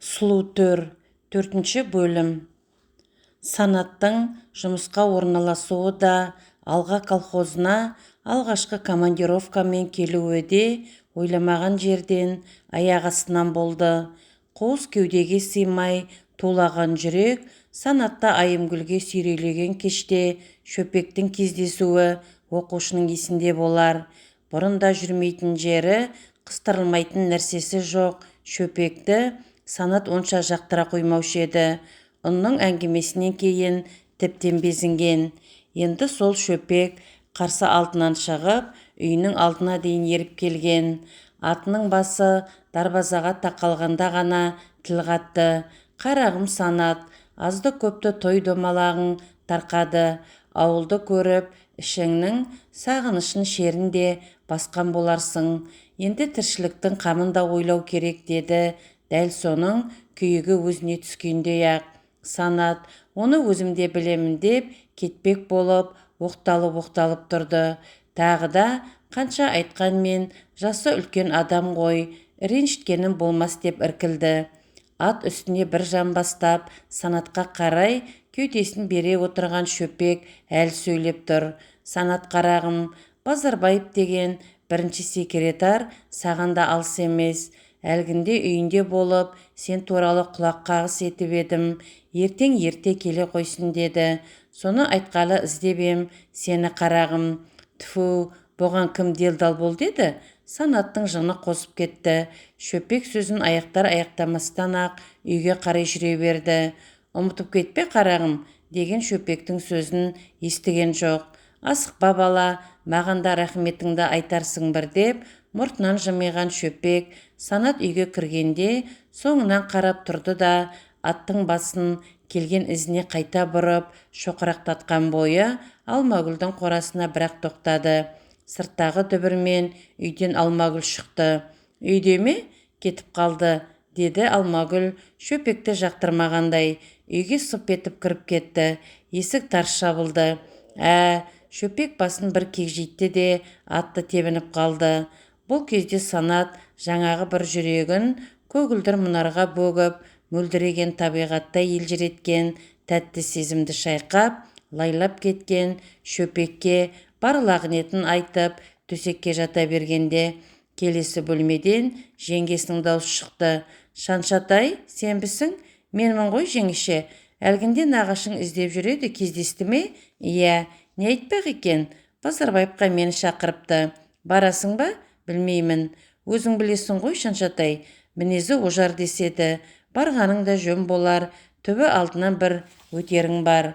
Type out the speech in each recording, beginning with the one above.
Сұлу төр. Төртінші бөлім. Санаттың жұмысқа орналасуы да, «Алға» колхозына алғашқы командировкамен келуі де ойламаған жерден, аяқ астынан болды. Қуыс кеудеге сыймай тулаған жүрек Санатты Айымгүлге сүйрелеген кеште Шөпектің кездесуі оқушының есінде болар. Бұрын да жүрмейтін жері, қыстырылмайтын нәрсесі жоқ Шөпекті Санат онша жақтыра қоймаушы еді. Ұнның әңгімесінен кейін тіптен безінген. Енді сол Шөпек қарсы алдынан шығып, үйінің алдына дейін еріп келген. Атының басы дарбазаға тақалғанда ғана тіл қатты. «Қарағым Санат, азды-көпті той-домалағың тарқады. Ауылды көріп, ішіңнің сағынышын, шерін де басқан боларсың. Енді тіршіліктің қамын да ойлау керек», – деді дәл соның күйігі өзіне түскендей-ақ. Санат «Оны өзім де білемін» деп кетпек болып, оқталып-оқталып тұрды. Тағы да қанша айтқанмен жасы үлкен адам ғой, ренжіткенім болмас деп іркілді. Ат үстіне бір жамбастап, Санатқа қарай кеудесін бере отырған Шөпек әлі сөйлеп тұр. «Санат қарағым, Базарбаев деген бірінші секретарь саған да алыс емес. Әлгінде үйінде болып, сен туралы құлақ қағыс етіп едім, ертең ерте келе қойсын деді. Соны айтқалы іздеп ем сені, қарағым». «Тфу, бұған кім делдал бол деді?» Санаттың жыны қозып кетті. Шөпек сөзін аяқтар-аяқтамастан-ақ үйге қарай жүре берді. «Ұмытып кетпе, қарағым», – деген Шөпектің сөзін естіген жоқ. «Асықпа, бала, маған да рахметіңді айтарсың бір», – деп мұртынан жымиған Шөпек Санат үйге кіргенде соңынан қарап тұрды да, аттың басын келген ізіне қайта бұрып, шоқырақтатқан бойы Алмагүлдің қорасына бірақ тоқтады. Сырттағы дүбірмен үйден Алмагүл шықты. «Үйде ме? Кетіп қалды», – деді Алмагүл Шөпекті жақтырмағандай. Үйге сып етіп кіріп кетті. Есік тарс жабылды. Ә, Шөпек басын бір кекжитті де, атты тебініп қалды. Бұл кезде Санат жаңағы бір жүрегін көгілдір мұнарға бөгіп, мөлдіреген табиғаттай елжіреткен тәтті сезімді шайқап, лайлап кеткен Шөпекке бар лағнетін айтып, төсекке жата бергенде, келесі бөлмеден жеңгесінің даусы шықты. «Шаншатай, сенбісің?» «Менмін ғой, жеңеше. Әлгінде нағашың іздеп жүр еді, кездесті ме?» «Иә. Не айтпақ екен?» «Базарбаевқа мені шақырыпты. Барасың ба?» «Білмеймін. Өзің білесің ғой, Шаншатай. Мінезі ожар деседі. Барғаның да жөн болар. Түбі алдынан бір өтерің бар».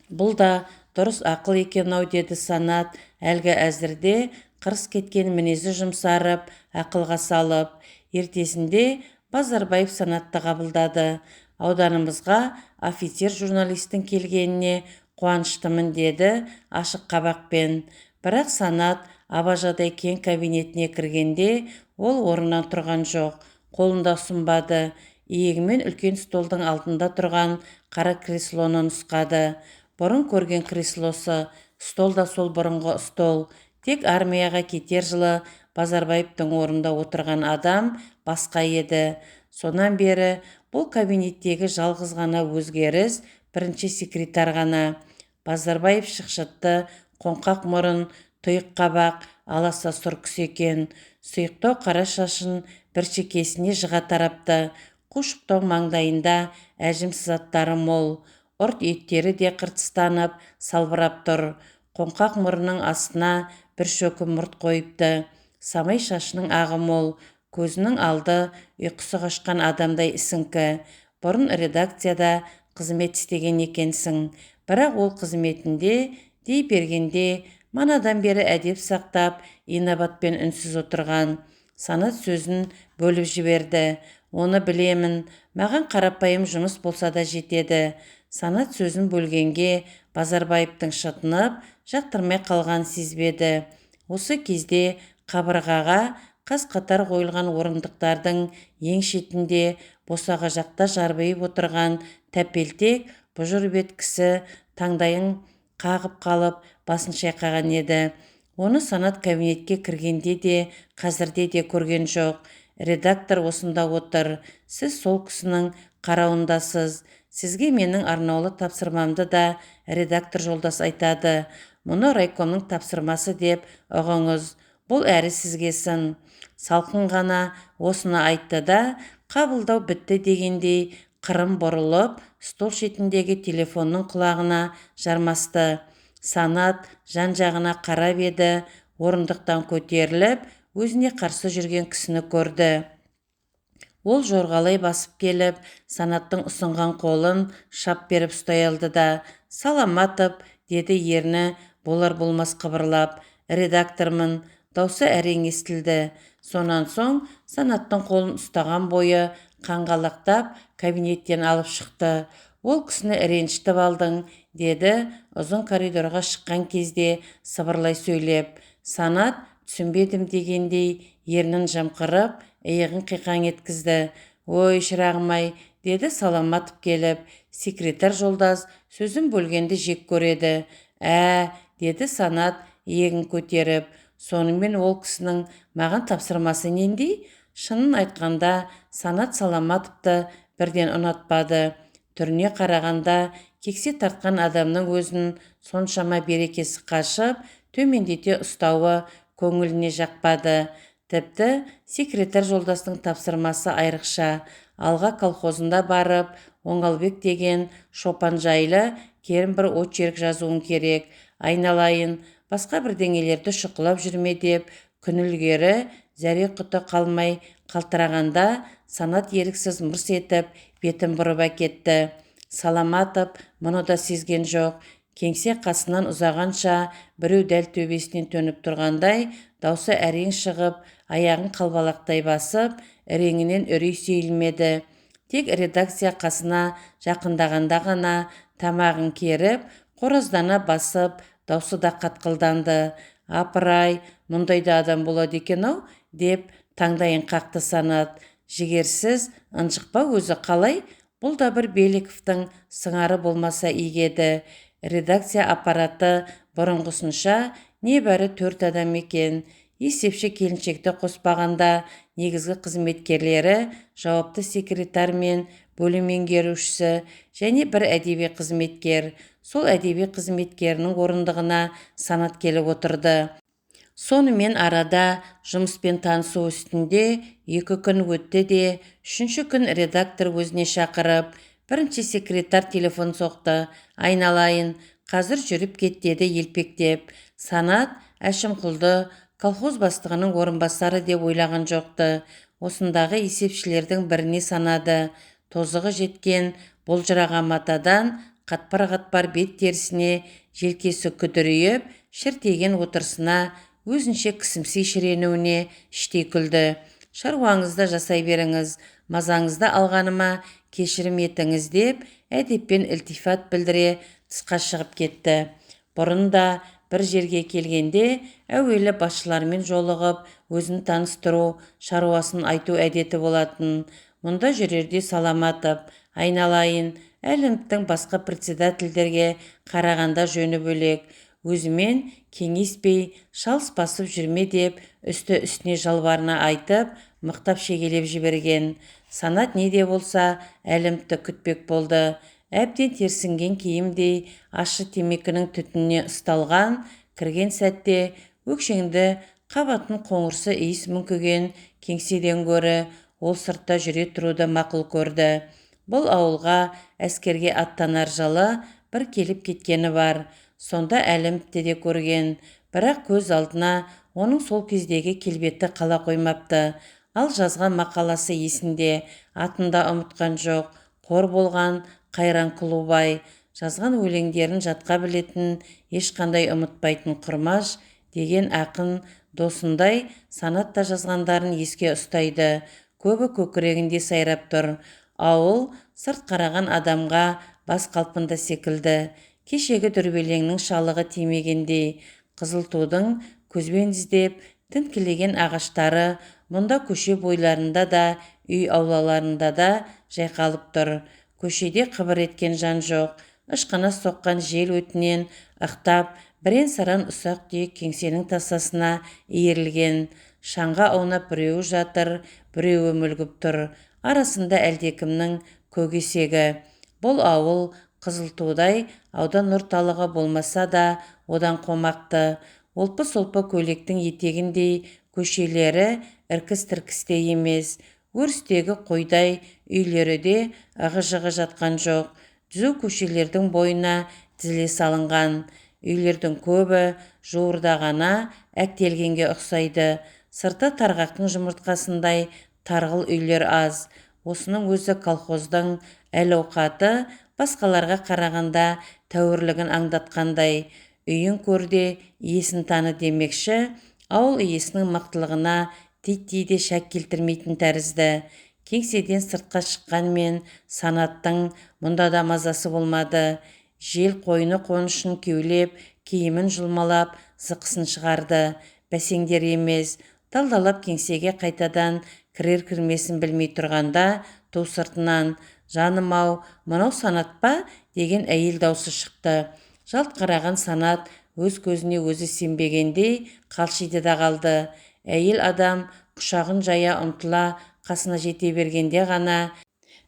«Бұл да дұрыс ақыл екен-ау», – деді Санат, әлгі әзірде қырс кеткен мінезі жұмсарып, ақылға салып. Ертесінде Базарбаев Санатты қабылдады. «Ауданымызға офицер-журналистің келгеніне қуаныштымын», – деді ашық қабақпен. Бірақ Санат абажадай кең кабинетіне кіргенде ол орнынан тұрған жоқ, қолын да ұсынбады. Иегімен үлкен столдың алдында тұрған қара креслоны нұсқады. Бұрын көрген креслосы, стол да сол бұрынғы стол. Тек армияға кетер жылы Базарбаевтың орнында отырған адам басқа еді. Сонан бері бұл кабинеттегі жалғыз ғана өзгеріс бірінші секретарь ғана. Базарбаев шықшытты, қоңқақ мұрын, тұйық қабақ, аласа сұр кісі екен. Сұйықтау қара шашын бір шекесіне жыға тарапты. Қушықтау маңдайында әжім сызаттары мол. Ұрт еттері де қыртыстанып, салбырап тұр. Қоңқақ мұрнының астына бір шөкім мұрт қойыпты. Самай шашының ағы мол. Көзінің алды ұйқысы қашқан адамдай ісіңкі. «Бұрын редакцияда қызмет істеген екенсің. Бірақ ол қызметінде», – дей бергенде, манадан бері әдеп сақтап, инабатпен үнсіз отырған Санат сөзін бөліп жіберді. «Оны білемін. Маған қарапайым жұмыс болса да жетеді». Санат сөзін бөлгенге Базарбаевтың шытынып, жақтырмай қалғанын сезбеді. Осы кезде қабырғаға қаз-қатар қойылған орындықтардың ең шетінде, босаға жақта жарбиып отырған тәпелтек, бұжыр бет кісі таңдайын қағып қалып, басын шайқаған еді. Оны Санат кабинетке кіргенде де, қазірде де көрген жоқ. Редактор осында отыр. Сіз сол кісінің қарауындасыз. Сізге менің арнаулы тапсырмамды да редактор жолдас айтады. Мұны райкомның тапсырмасы деп ұғыңыз. Бұл әрі сізге сын. Салқын ғана осыны айтты да, қабылдау бітті дегендей қырым бұрылып, стол шетіндегі телефонның құлағына жармасты. Санат жан-жағына қарап еді, орындықтан көтеріліп, өзіне қарсы жүрген кісіні көрді. Ол жорғалай басып келіп, Санаттың ұсынған қолын шап беріп ұстай алды да, «Саламатов», деді ерні болар-болмас қыбырлап, «редактормын». Даусы әрең естілді. Сонан соң Санаттың қолын ұстаған бойы қаңғалақтап кабинеттен алып шықты. Ол кісіні ренжітіп алдың, деді ұзын коридорға шыққан кезде сыбырлай сөйлеп. Санат түсінбедім дегендей ернін жымқырып, иығын қиқаң еткізді. Ой, шырағым-ай, деді Саламатов келіп. Секретарь жолдас сөзін бөлгенді жек көреді. Ә, деді Санат иегін көтеріп. Сонымен ол кісінің маған тапсырмасы нендей? Шынын айтқанда, Санат Саламатовты бірден ұнатпады. Түріне қарағанда, кексе тартқан адамның өзін соншама берекесі қашып, төмендете ұстауы көңіліне жақпады. Тіпті секретарь жолдастың тапсырмасы айрықша. Алға колхозында барып, Оңалбек деген шопан жайлы керім бір очерк жазуың керек. Айналайын, басқа бірдеңелерді шұқылап жүрме деп, күн ілгері зәре құты қалмай қалтырағанда Санат еріксіз мырс етіп бетін бұрып әкетті. Саламатов мұны да сезген жоқ. Кеңсе қасынан ұзағанша біреу дәл төбесінен төніп тұрғандай, даусы әрең шығып, аяғын қалбалақтай басып, іреңінен үрей сейілмеді. Тек редакция қасына жақындағанда ғана тамағын керіп, қораздана басып, даусы да қатқылданды. Апырай, мұндай да адам болады екен-ау, деп таңдайын қақты Санат. Жігерсіз, ынжық па өзі қалай? Бұл да бір Беликовтың сыңары болмаса игі еді. Редакция аппараты бұрынғысынша небәрі 4 адам екен. Есепші келіншекті қоспағанда негізгі қызметкерлері жауапты секретарь мен бөлім меңгерушісі және бір әдеби қызметкер. Сол әдеби қызметкерінің орындығына Санат келіп отырды. Сонымен арада жұмыспен танысу үстінде 2 күн өтті де, 3-ші күн редактор өзіне шақырып, бірінші секретарь телефон соқты. Айналайын, қазір жүріп кет деді елпектеп. Санат Әшімқұлды колхоз бастығының орынбасары деп ойлаған жоқты. Осындағы есепшілердің біріне санады. Тозығы жеткен болжыраған матадан қатпар-қатпар бет терісіне желкесі күдірейіп, шіртеген отырысына өзінше кісімси шіренуіне іштей күлді. Шаруаңызды жасай беріңіз, мазаңызды алғаныма кешірім етіңіз деп әдеппен ілтифат білдіре тысқа шығып кетті. Бұрын да бір жерге келгенде әуелі басшылармен жолығып, өзін таныстыру, шаруасын айту әдеті болатын. Мұнда жүрерде Саламатов, айналайын, Әлімовтің басқа председательдерге қарағанда жөні бөлек. Өзімен кеңеспей, шалыс басып жүрме деп, үсті-үстіне жалбарына айтып, мықтап шегелеп жіберген. Санат не де болса, Әлімовті күтпек болды. Әбден терсінген киімдей ащы темекінің түтініне ұсталған, кірген сәтте өкшеңді қабатын қоңырсы иіс мүңкіген кеңседен гөрі ол сыртта жүре тұруды мақұл көрді. Бұл ауылға әскерге аттанар жылы бір келіп кеткені бар. Сонда Әлімовті де көрген, бірақ көз алдына оның сол кездегі келбеті қала қоймапты. Ал жазған мақаласы есінде, атын да ұмытқан жоқ. Қор болған Қайран Құлубай, жазған өлеңдерін жатқа білетін, ешқандай ұмытпайтын Құрмаш деген ақын досындай Санат та жазғандарын еске ұстайды. Көбі көкірегінде сайрап тұр. Ауыл сырт қараған адамға бас қалпында секілді. Кешегі дүрбелеңнің шалығы тимегендей, қызыл тудың көзбен іздеп, тінткілеген ағаштары мұнда көше бойларында да, үй аулаларында да жайқалып тұр. Көшеде қыбыр еткен жан жоқ. Ышқына соққан жел өтінен ықтап, бірен-саран ұсақ-түйек кеңсенің тасасына иірілген. Шаңға аунап біреуі жатыр, біреуі мүлгіп тұр. Арасында әлдекімнің көк есегі. Бұл ауыл Қызылтудай аудан орталығы болмаса да одан қомақты. Олпы-солпы көйлектің етегіндей көшелері іркіс-тіркіс те емес. Өрістегі қойдай үйлері де ығы-жығы жатқан жоқ. Түзу көшелердің бойына тізіле салынған. Үйлердің көбі жуырда ғана әктелгенге ұқсайды. Сырты тарғақтың жұмыртқасындай тарғыл үйлер аз. Осының өзі колхоздың әл-ауқаты басқаларға қарағанда тәуірлігін аңдатқандай. Үйін көрде иесін таны демекші, ауыл иесінің мықтылығына титтей де шәк келтірмейтін тәрізді. Кеңседен сыртқа шыққанмен Санаттың мұнда да мазасы болмады. Жел қойны қонышын кеулеп, киімін жұлмалап, зықысын шығарды. Бәсеңдер емес, далдалап кеңсеге қайтадан кірер-кірмесін білмей тұрғанда ту сыртынан «Жаным-ау, мынау Санат па?» деген әйел даусы шықты. Жалт қараған Санат өз көзіне өзі сенбегендей қалшиды да қалды. Әйел адам құшағын жая ұмтыла қасына жете бергенде ғана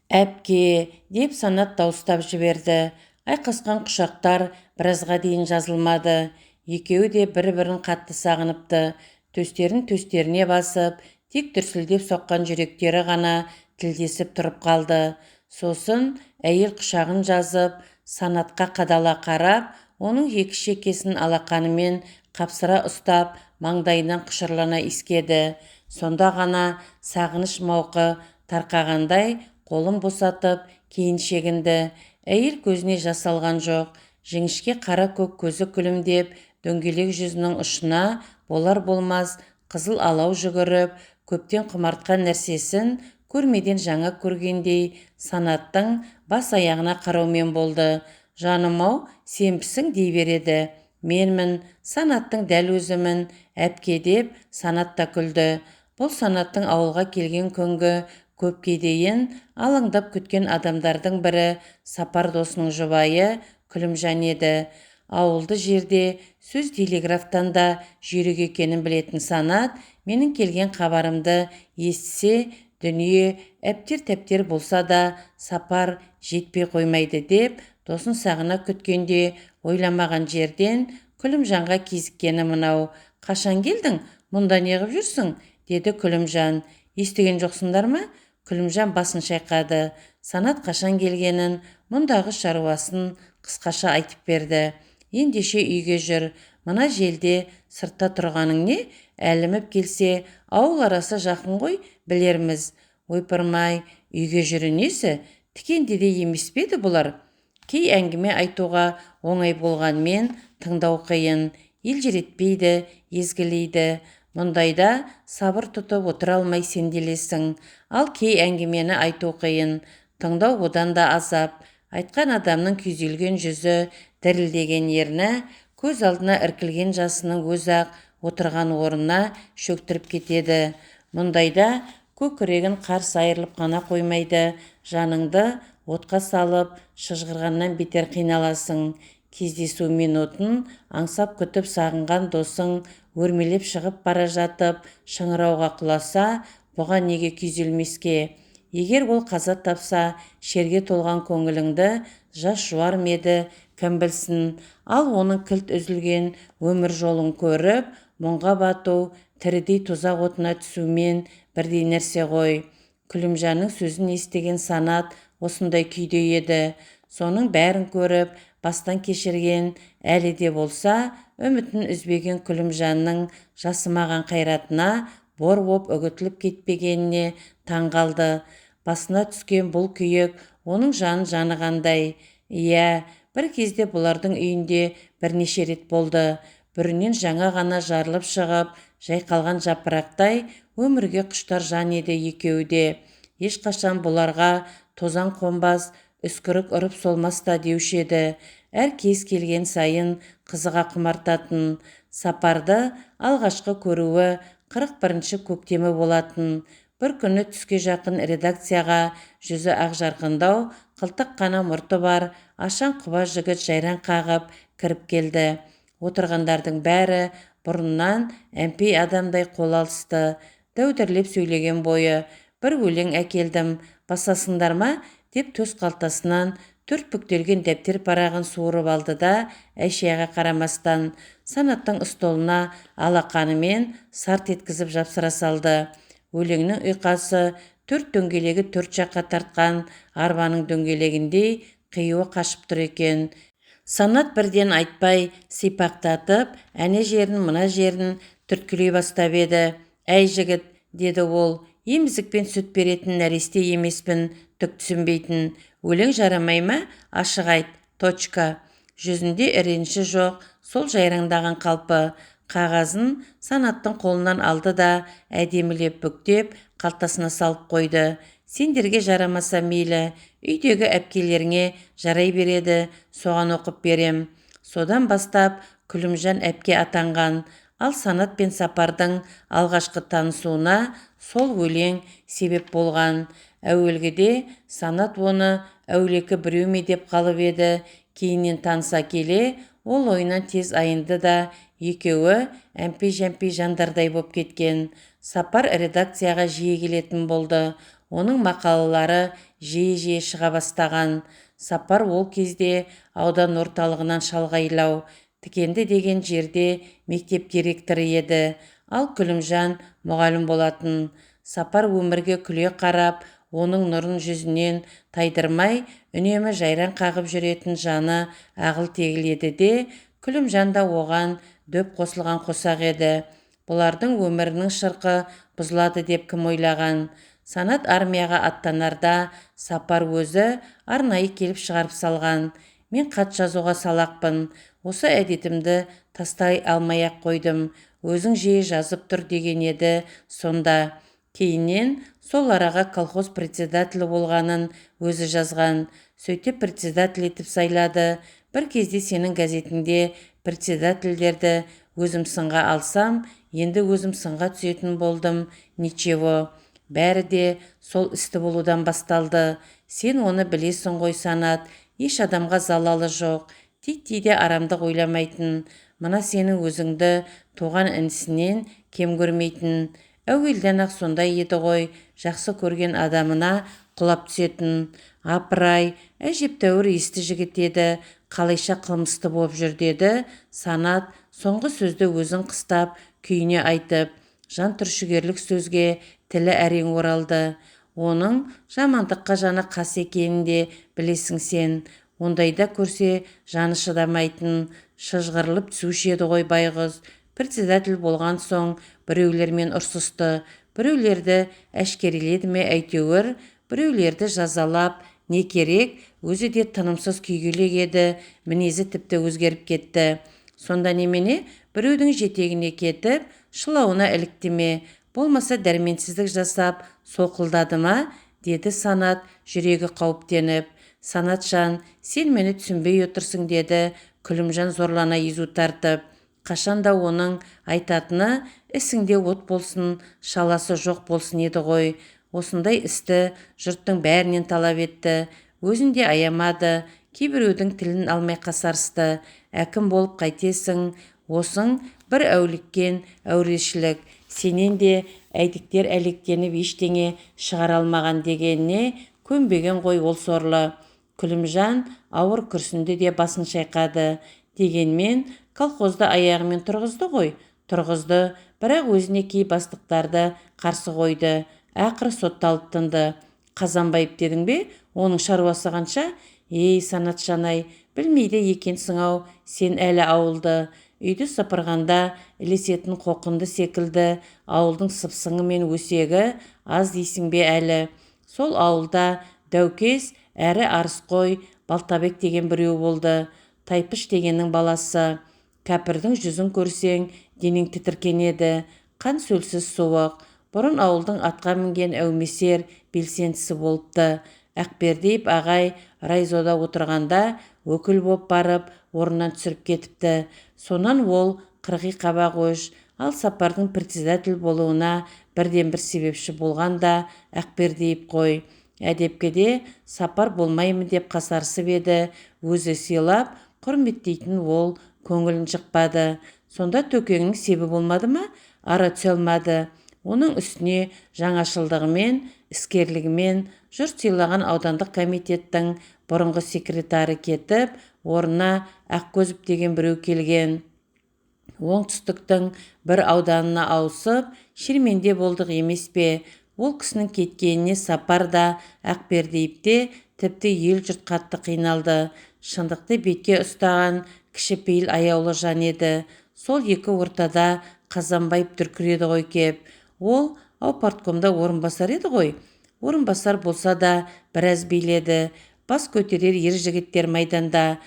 «Әпке!» деп Санат дауыстап жіберді. Айқасқан құшақтар біразға дейін жазылмады. Екеуі де бір-бірін қатты сағыныпты. Төстерін төстеріне басып, тек дүрсілдеп соққан жүректері ғана тілдесіп тұрып қалды. Сосын әйел құшағын жазып, Санатқа қадала қарап, оның екі шекесін алақанымен қапсыра ұстап, маңдайынан құшырлана иіскеді. Сонда ғана сағыныш мауқы тарқағандай қолын босатып, кейін шегінді. Әйел көзіне жас алған жоқ. Жіңішке қара көк көзі күлімдеп, дөңгелек жүзінің ұшына болар-болмас қызыл алау жүгіріп, көптен құмартқан нәрсесін көрмеден жаңа көргендей Санаттың бас аяғына қараумен болды. «Жаным-ау, сенбісің?» дей береді. «Менмін, Санаттың дәл өзімін, әпке» деп Санат та күлді. Бұл Санаттың ауылға келген күнгі көпке дейін алаңдап күткен адамдардың бірі Сапар досының жұбайы Күлімжан еді. Ауылды жерде сөз телеграфтан да жүйрік екенін білетін Санат, менің келген хабарымды естісе, дүние әптер-тәптер болса да Сапар жетпей қоймайды деп досын сағына күткенде ойламаған жерден Күлімжанға кезіккені мынау. «Қашан келдің? Мұнда неғып жүрсің?» деді Күлімжан. «Естіген жоқсыңдар ма?» Күлімжан басын шайқады. Санат қашан келгенін, мұндағы шаруасын қысқаша айтып берді. «Ендеше үйге жүр, мына желде сыртта тұрғаның не? Әліміп келсе, ауыл арасы жақын ғой, білерміз». «Ойпырмай, үйге жүрі несі? Тікенде де емес пе еді бұлар?» Кей әңгіме айтуға оңай болғанмен тыңдау қиын, елжіретпейді, езгілейді. Мұндайда сабыр тұтып отыра алмай сенделесің. Ал кей әңгімені айту қиын, тыңдау одан да азап. Айтқан адамның күйзелген жүзі, дірілдеген ерні, көз алдына іркілген жасының өзі-ақ отырған орнына шөктіріп кетеді. Мұндайда көкірегін қарс айырылып қана қоймайды, жаныңды отқа салып, шыжғырғаннан бетер қиналасың. Кездесу минутын аңсап күтіп сағынған досың өрмелеп шығып бара жатып, шыңырауға құласа, бұған неге күйзелмеске? Егер ол қаза тапса, шерге толған көңіліңді жас жуар ма еді, кім білсін. Ал оның кілт үзілген өмір жолын көріп, мұңға бату, тірідей тозақ отына түсумен бірдей нәрсе ғой. Күлімжанның сөзін естіген Санат осындай күйде еді. Соның бәрін көріп, бастан кешірген, әлі де болса, үмітін үзбеген Күлімжанның жасымаған қайратына бор боп үгітіліп кетпегеніне таң қалды. Басына түскен бұл күйік оның жанын жанығандай. Иә, бір кезде бұлардың үйінде бірнеше рет болды. Бүрінен жаңа ғана жарылып шығып, жайқалған жапырақтай өмірге құштар жан еді екеуі де. Ешқашан бұларға тозаң қонбас, үскірік ұрып солмас та деуші еді. Әр кез келген сайын қызыға құмартатын. Сапарды алғашқы көруі 41-ші көктемі болатын. Бір күні түске жақын редакцияға жүзі ақ жарқындау, қылтық қана мұрты бар, ашаң құба жігіт жайраң қағып кіріп келді. Отырғандардың бәрі Бұрыннан әмпей адамдай қол алысты. Дәудірлеп сөйлеген бойы, бір өлең әкелдім, басасыңдар ма, деп төс қалтасынан төрт бүктелген дәптер парағын суырып алды да, Әшияға қарамастан, Санаттың столына алақанымен сарт еткізіп жапсыра салды. Өлеңнің ұйқасы төрт дөңгелегі төрт жаққа тартқан арбаның дөңгелегіндей қиюы қашып тұр екен. Санат бірден айтпай, сипақтатып, әне жерін, мына жерін түрткілей бастап еді. Әй жігіт, деді ол, емізікпен сүт беретін нәресте емеспін, түк түсінбейтін. Өлең жарамай ма? Ашық айт, точка. Жүзінде реніші жоқ, сол жайраңдаған қалпы. Қағазын Санаттың қолынан алды да, әдемілеп бүктеп, қалтасына салып қойды. Сендерге жарамаса мейлі, үйдегі әпкелеріңе жарай береді, соған оқып берем. Содан бастап Күлімжан әпке атанған, ал Санат пен Сапардың алғашқы танысуына сол өлең себеп болған. Әуелгіде Санат оны әулекі біреу ме деп қалып еді, кейіннен таныса келе, ол ойынан тез айынды да, екеуі әмпей-жәмпей жандардай боп кеткен. Сапар редакцияға жиі келетін болды. Оның мақалалары жиі-жиі шыға бастаған. Сапар ол кезде аудан орталығынан шалғайлау, Тікенді деген жерде мектеп директоры еді, ал Күлімжан мұғалім болатын. Сапар өмірге күле қарап, оның нұрын жүзінен тайдырмай, үнемі жайраң қағып жүретін жаны ағыл-тегіл еді де, Күлімжан да оған дөп қосылған қосақ еді. Бұлардың өмірінің шырқы бұзылады деп кім ойлаған? Санат армияға аттанарда Сапар өзі арнайы келіп шығарып салған. Мен хат жазуға салақпын, осы әдетімді тастай алмай-ақ қойдым, өзің жиі жазып тұр деген еді сонда. Кейіннен сол араға колхоз председателі болғанын өзі жазған. Сөйтіп председатель етіп сайлады. Бір кезде сенің газетіңде председательдерді өзім сынға алсам, енді өзім сынға түсетін болдым. Ничего. Бәрі де сол істі болудан басталды. Сен оны білесің ғой, Санат. Еш адамға залалы жоқ. Титтей де арамдық ойламайтын. Мына сенің өзіңді туған інісінен кем көрмейтін. Әуелден-ақ сондай еді ғой, жақсы көрген адамына құлап түсетін. Апырай, әжептәуір есті жігіт еді, қалайша қылмысты боп жүр деді Санат, соңғы сөзді өзін қыстап, күйіне айтып, жан түршігерлік сөзге тілі әрең оралды. Оның жамандыққа жаны қас екенін де білесің сен. Ондайда көрсе жаны шыдамайтын, шыжғырылып түсуші еді ғой байғұс. Председатель болған соң біреулермен ұрсысты, біреулерді әшкереледі ме әйтеуір, біреулерді жазалап, не керек, өзі де тынымсыз күйгелек еді, мінезі тіпті өзгеріп кетті. Сонда немене, біреудің жетегіне кетіп, шылауына ілікті ме, болмаса дәрменсіздік жасап, соқылдады ма, деді Санат жүрегі қауіптеніп. Санатжан, сен мені түсінбей отырсың, деді Күлімжан зорлана езу тартып. Қашанда оның айтатыны ісіңде от болсын, шаласы жоқ болсын еді ғой. Осындай істі жұрттың бәрінен талап етті. Өзін де аямады, кейбіреудің тілін алмай қасарысты. Әкім болып қайтесің, осың бір әуліккен әурешілік. Сенен де әйдіктер әлектеніп ештеңе шығара алмаған дегеніне көнбеген ғой ол сорлы. Күлімжан ауыр күрсінді де басын шайқады. Дегенмен колхозды аяғымен тұрғызды ғой, тұрғызды, бірақ өзіне кей бастықтарды қарсы қойды. Ақыры сотталып тынды. Қазанбаев дедің бе? Оның шаруасы қанша? Ей, Санатжан-ай, білмейді екенсің-ау, сен әлі ауылды. Үйді сыпырғанда ілесетін қоқынды секілді ауылдың сыпсыңы мен өсегі аз дейсің бе әлі? Сол ауылда дәукес әрі арысқой Балтабек деген біреу болды. Тайпыш дегеннің баласы. Кәпірдің жүзін көрсең, денең тітіркенеді. Қан сөлсіз суық. Бұрын ауылдың атқа мінген әумесер белсендісі болыпты. Ақбердиев ағай райзода отырғанда өкіл боп барып, орнынан түсіріп кетіпті. Сонан ол қырғи қабақ өш, ал Сапардың председатель болуына бірден бір себепші болған да Ақбердиев қой. Әдепкіде Сапар болмаймын деп қасарысып еді, өзі сыйлап, құрметтейтін ол көңілін жықпады. Сонда Төкеңнің себі болмады ма? Ара түсе алмады. Оның үстіне жаңашылдығымен, іскерлігімен жұрт сыйлаған аудандық комитеттің бұрынғы секретары кетіп, орнына Ақкөзов деген біреу келген. Оңтүстіктің бір ауданына ауысып, шерменде болдық емес пе? Ол кісінің кеткеніне Сапар да, Ақбердиев те, тіпті ел-жұрт қатты қиналды. Шындықты бетке ұстаған кішіпейіл аяулы жан еді. Сол екі ортада Қазанбаев дүркіреді ғой кеп. Ол аупарткомда орынбасар еді ғой. Орынбасар болса да біраз биледі. Бас көтерер ер жігіттер майданда.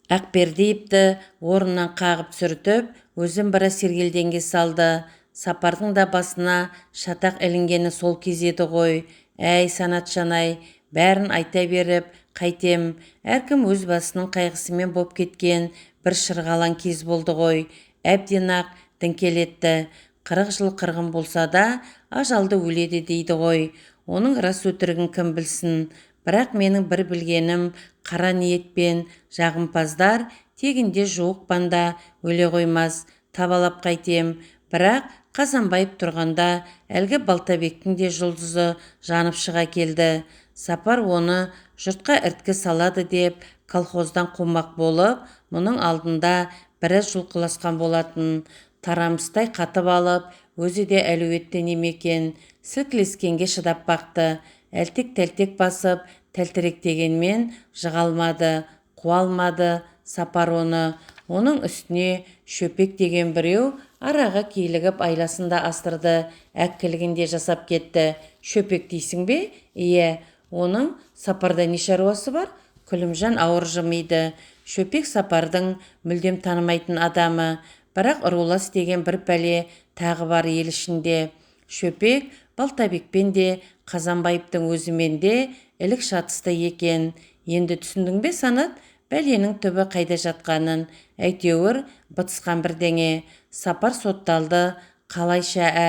Ақбердиевті орнынан қағып түсіртіп, өзін біраз сергелдеңге салды. Сапардың да басына шатақ ілінгені сол кез еді ғой. Әй, Санатжан-ай, бәрін айта беріп, қайтем, әркім өз басының қайғысымен боп кеткен бір шырғалаң кез болды ғой. Әбден-ақ діңкелетті. 40 жыл қырғын болса да, ажалды өледі дейді ғой. Оның рас өтірігін кім білсін. Бірақ менің бір білгенім, қара ниетпен жағымпаздар тегінде жуық банда өле қоймас, табалап қайтем. Бірақ Қазанбаев тұрғанда әлгі Балтабектің де жұлдызы жанып шыға келді. Сапар оны жұртқа ірткі салады деп колхоздан қумақ болып, мұның алдында біраз жұлқыласқан болатын. Тарамыстай қатып алып, өзі де әлеуетті немекен, сілкілескенге шыдап бақты. Әлтек-тәлтек басып, тәлтіректегенмен жыға алмады, қуа алмады Сапар оны. Оның үстіне Шөпек деген біреу араға килігіп айласын да астырды, әккілігін де жасап кетті. Шөпек дейсің бе? Иә, оның Сапарда не шаруасы бар? Күлімжан ауыр жымиды. Шөпек Сапардың мүлдем танымайтын адамы, бірақ ұрулас деген бір пәле тағы бар ел ішінде. Шөпек Балтабекпен де, Қазанбаевтың өзімен де ілік шатысты екен. Енді түсіндің бе, Санат? Бәленің түбі қайда жатқанын, әйтеуір бытысқан бірдеңе. Сапар сотталды, қалайша ә?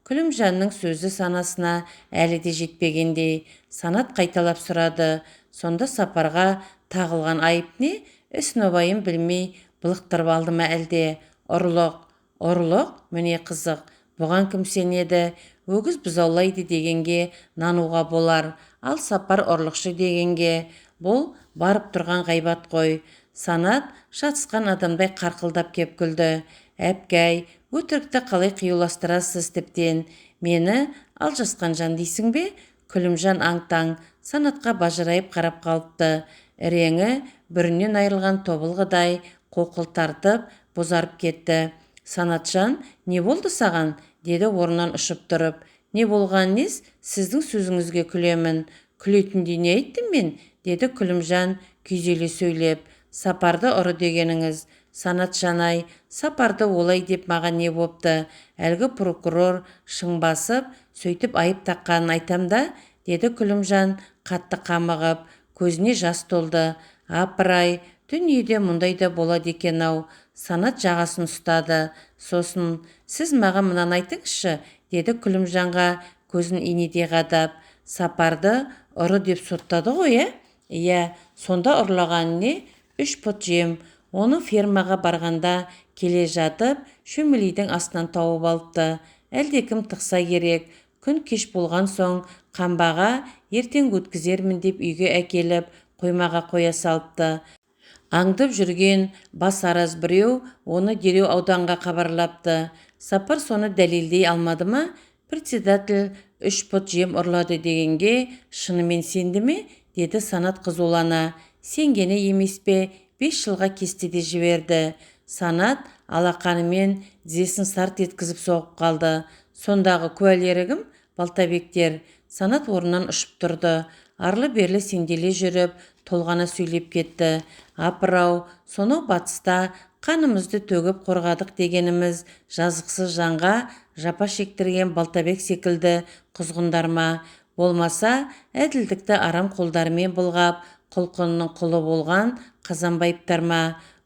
Күлімжанның сөзі санасына әлі де жетпегендей. Санат қайталап сұрады. Сонда Сапарға тағылған айып не? Іс нобайын білмей былықтырып алды ма әлде? Ұрлық, ұрлық, міне қызық. Бұған кім сенеді? Өгіз бұзаулайды дегенге нануға болар. Ал Сапар ұрлықшы дегенге бұл барып тұрған ғайбат қой. Санат шатысқан адамдай қарқылдап кеп күлді. Әпкәй, өтірікті қалай қиюластырасыз тіптен? Мені алжасқан жан дейсің бе? Күлімжан аң-таң, Санатқа бажырайып қарап қалыпты. Іреңі бүрінен айырылған тобылғыдай қоқыл тартып, бозарып кетті. Санатжан, не болды саған? Деді орнынан ұшып тұрып. Не болған нес, сіздің сөзіңізге күлемін. Күлетіндей не айттым мен? Деді Күлімжан күйзеле сөйлеп. Сапарды ұры дегеніңіз. Санатжан-ай, Сапарды олай деп маған не бопты? Әлгі прокурор шың басып, сөйтіп айып таққанын айтам да, деді Күлімжан қатты қамығып, көзіне жас толды. Апырай, дүниеде мұндай да болады екен-ау. Санат жағасын ұстады. Сосын, сіз маған мынаны айтыңызшы, деді Күлімжанға көзін инедей қадап. Сапарды ұры деп соттады ғой, ә? Иә, сонда ұрлаған не? 3 пұт жем. Оны фермаға барғанда келе жатып, шөмелейдің астынан тауып алыпты. Әлдекім тықса керек. Күн кеш болған соң қамбаға ертең өткізермін деп үйге әкеліп, қоймаға қоя салыпты. Аңдып жүрген бас араз біреу оны дереу ауданға хабарлапты. Сапар соны дәлелдей алмады ма? Председатель 3 пұт жем ұрлады дегенге шынымен сенді ме? Деді Санат қызулана. Сенгені емес пе? 5 жылға кесті де жіберді. Санат алақанымен тізесін сарт еткізіп соғып қалды. Сондағы куәлері кім? Балтабектер. Санат орнынан ұшып тұрды. Арлы-берлі сенделе жүріп, толғана сөйлеп кетті. Апырау, сонау батыста қанымызды төгіп қорғадық дегеніміз жазықсыз жанға жапа шектірген Балтабек секілді құзғындар ма? Болмаса, әділдікті арам қолдарымен былғап, құлқынның құлы болған Қазанбаевтар ма?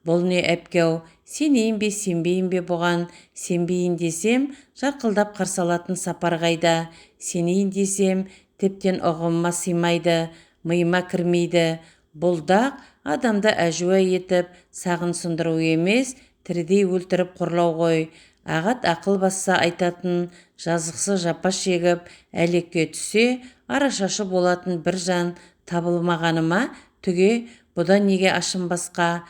Бұл не әпкеу? Сенейін бе, сенбейін бе бұған? Сенбейін десем, жарқылдап қарсы алатын Сапар қайда? Сенейін десем, тіптен ұғымыма сыймайды, миыма кірмейді. Бұл дақ адамды әжуа етіп, сағын сындыру емес, Тірідей өлтіріп қорлау ғой. Ағат ақыл басса айтатын, жазықсыз жапа шегіп, әлекке түссе, арашашы болатын бір жан табылмағаны ма түге, бұдан неге ашынбасқа?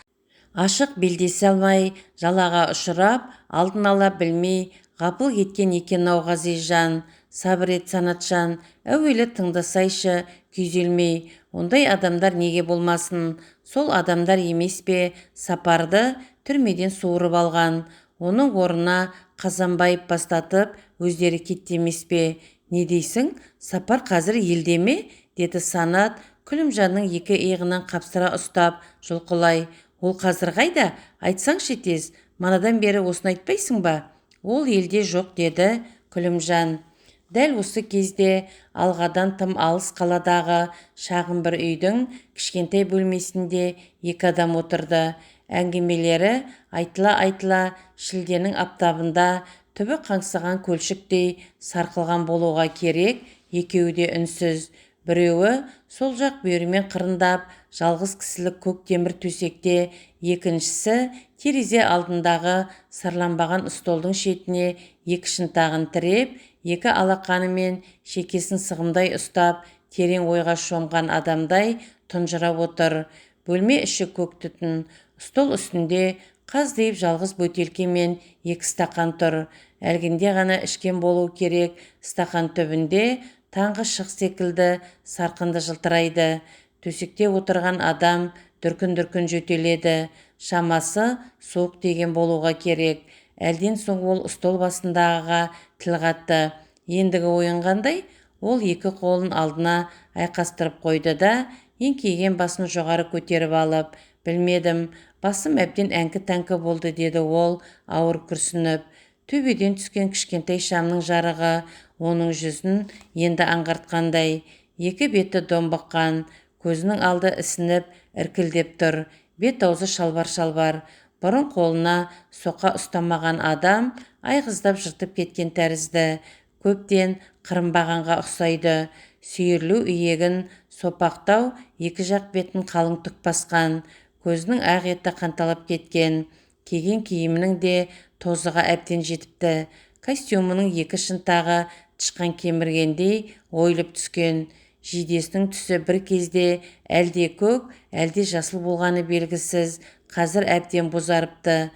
Ашық белдесе алмай, жалаға ұшырап, алдын ала білмей, ғапыл кеткен екен-ау Ғазизжан. Сабыр ет, Санатжан, әуелі тыңдасайшы, күйзелмей. Ондай адамдар неге болмасын? Сол адамдар емес пе Сапарды түрмеден суырып алған? Оның орнына Қазанбаев бастатып, өздері кетті емес пе? Не дейсің, Сапар қазір елде ме? Деді Санат, Күлімжанның екі иығынан қапсыра ұстап, жұлқылай. Ол қазір қайда? Айтсаңшы тез, манадан бері осыны айтпайсың ба? Ол елде жоқ, деді Күлімжан. Дәл осы кезде Алғадан тым алыс қаладағы шағын бір үйдің кішкентай бөлмесінде екі адам отырды. Әңгімелері айтыла-айтыла шілденің аптабында түбі қаңсыған көлшіктей сарқылған болуға керек, екеуі де үнсіз. Біреуі сол жақ бүйірімен қырындап, жалғыз кісілік көк темір төсекте, екіншісі терезе алдындағы сырланбаған столдың шетіне екі шынтағын тіреп, екі алақанымен шекесін сығымдай ұстап, терең ойға шомған адамдай тұнжырап отыр. Бөлме іші көк түтін, стол үстінде қаздиып жалғыз бөтелке мен екі стақан тұр. Әлгінде ғана ішкен болу керек, стақан түбінде таңғы шық секілді сарқынды жылтырайды. Төсекте отырған адам дүркін-дүркін жөтеледі. Шамасы суық деген болуға керек. Әлден соң ол стол басындағыға тіл қатты. Ендігі ойын қандай? Ол екі қолын алдына айқастырып қойды да, еңкейген басын жоғары көтеріп алып, білмедім, басым әбден әңкі-тәңкі болды, деді ол ауыр күрсініп. Төбеден түскен кішкентай шамның жарығы оның жүзін енді аңғартқандай. Екі беті домбыққан, көзінің алды ісініп, іркілдеп тұр. Бет аузы шалбар-шалбар. Бұрын қолына соқа ұстамаған адам айғыздап жыртып кеткен тәрізді. Көптен қырынбағанға ұқсайды. Сүйірлеу иегін сопақтау екі жақ бетін қалың түк басқан. Көзінің ақ еті қанталап кеткен. Киген киімінің де тозығы әбден жетіпті. Костюмінің екі шынтағы тышқан кеміргендей ойылып түскен. Жидесінің түсі бір кезде әлде көк, әлде жасыл болғаны белгісіз, қазір әбден бозарыпты.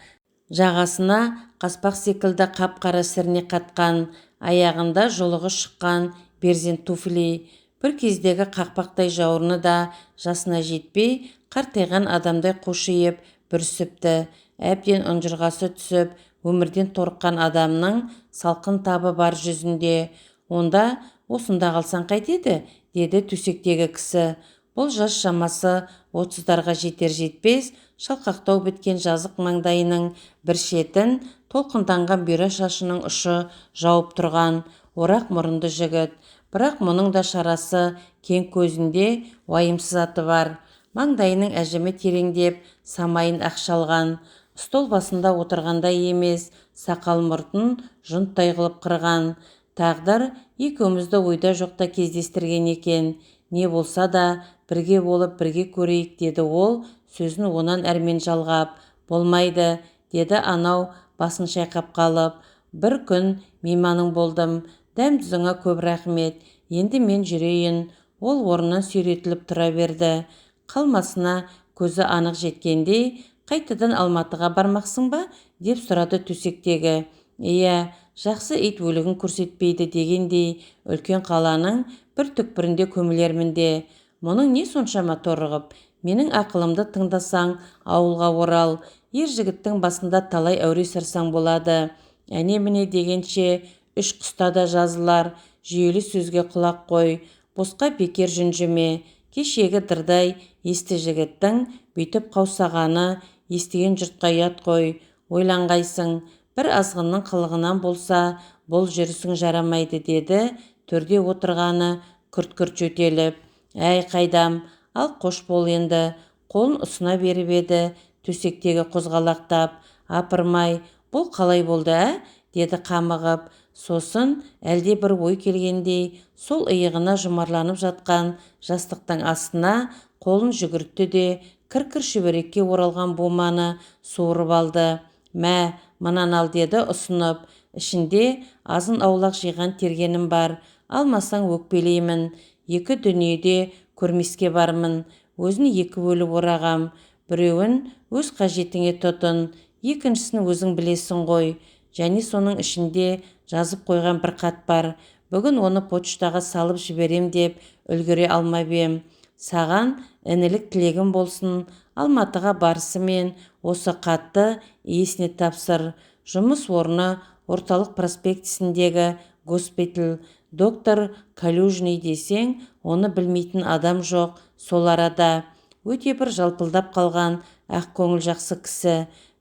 Жағасына қаспақ секілді қап-қара сірне қатқан, аяғында жолығы шыққан берзен туфли. Бір кездегі қақпақтай жауырыны да жасына жетпей, қартайған адамдай қушиып бүрісіпті. Әбден ұнжырғасы түсіп, өмірден торыққан адамның салқын табы бар жүзінде. Онда осында қалсаң қайтеді, деді төсектегі кісі. Бұл жас шамасы 30-дарға жетер-жетпес, шалқақтау біткен жазық маңдайының бір шетін толқынданған бұйра шашының ұшы жауып тұрған орақ мұрынды жігіт. Бірақ мұның да шарасы кең, көзінде уайымсыз аты бар. Маңдайының әжімі тереңдеп, самайын ақшалған. Стол басында отырғандай емес, сақал мұртын жұнттай қылып қырған. Тағдыр екеумізді ойда жоқта кездестірген екен. Не болса да бірге болып, бірге көрейік, деді ол сөзін онан әрмен жалғап. Болмайды, деді анау басын шайқап қалып. Бір күн мейманың болдым. Дәм-тұзыңа көп рахмет. Енді мен жүрейін. Ол орнынан сүйретіліп тұра берді. Қалмасына көзі анық жеткендей, қайтадан Алматыға бармақсың ба? Деп сұрады төсектегі. Иә, жақсы ит өлігін көрсетпейді дегендей, үлкен қаланың бір түкпірінде көмілермін де. Мұның не соншама торығып? Менің ақылымды тыңдасаң, ауылға орал. Ер жігіттің басында талай әуре сарсаң болады. Әне-міне дегенше үш құста да жазылар, жүйелі сөзге құлақ қой. Босқа бекер жүнжіме. Кешегі дырдай есті жігіттің бүйтіп қаусағаны естіген жұртқа ұят қой. Ойланғайсың, бір азғынның қылығынан болса, бұл жүрісің жарамайды, деді төрде отырғаны күрт-күрт жөтеліп. Әй, қайдам, ал қош бол енді. Қолын ұсына беріп еді, төсектегі қозғалақтап. Апырмай, бұл қалай болды, ә? Деді қамығып. Сосын әлде бір ой келгендей, сол иығына жұмарланып жатқан жастықтың астына қолын жүгіртті де, кір-кір шүберекке оралған буманы суырып алды. Мә, мынаны ал, деді ұсынып. Ішінде азын-аулақ жиған тергенім бар. Алмасаң өкпелеймін. Екі дүниеде көрмеске бармын. Өзін екі бөліп орағам. Біреуін өз қажетіңе тұтын, екіншісін өзің білесің ғой. Және соның ішінде жазып қойған бір хат бар. Бүгін оны почтаға салып жіберем деп үлгере алмап ем. Саған інілік тілегім болсын. Алматыға барысымен осы хатты иесіне тапсыр. Жұмыс орны Орталық проспектісіндегі госпиталь. Доктор Калюжный десең, оны білмейтін адам жоқ сол арада. Өте бір жалпылдап қалған ақ көңіл жақсы кісі.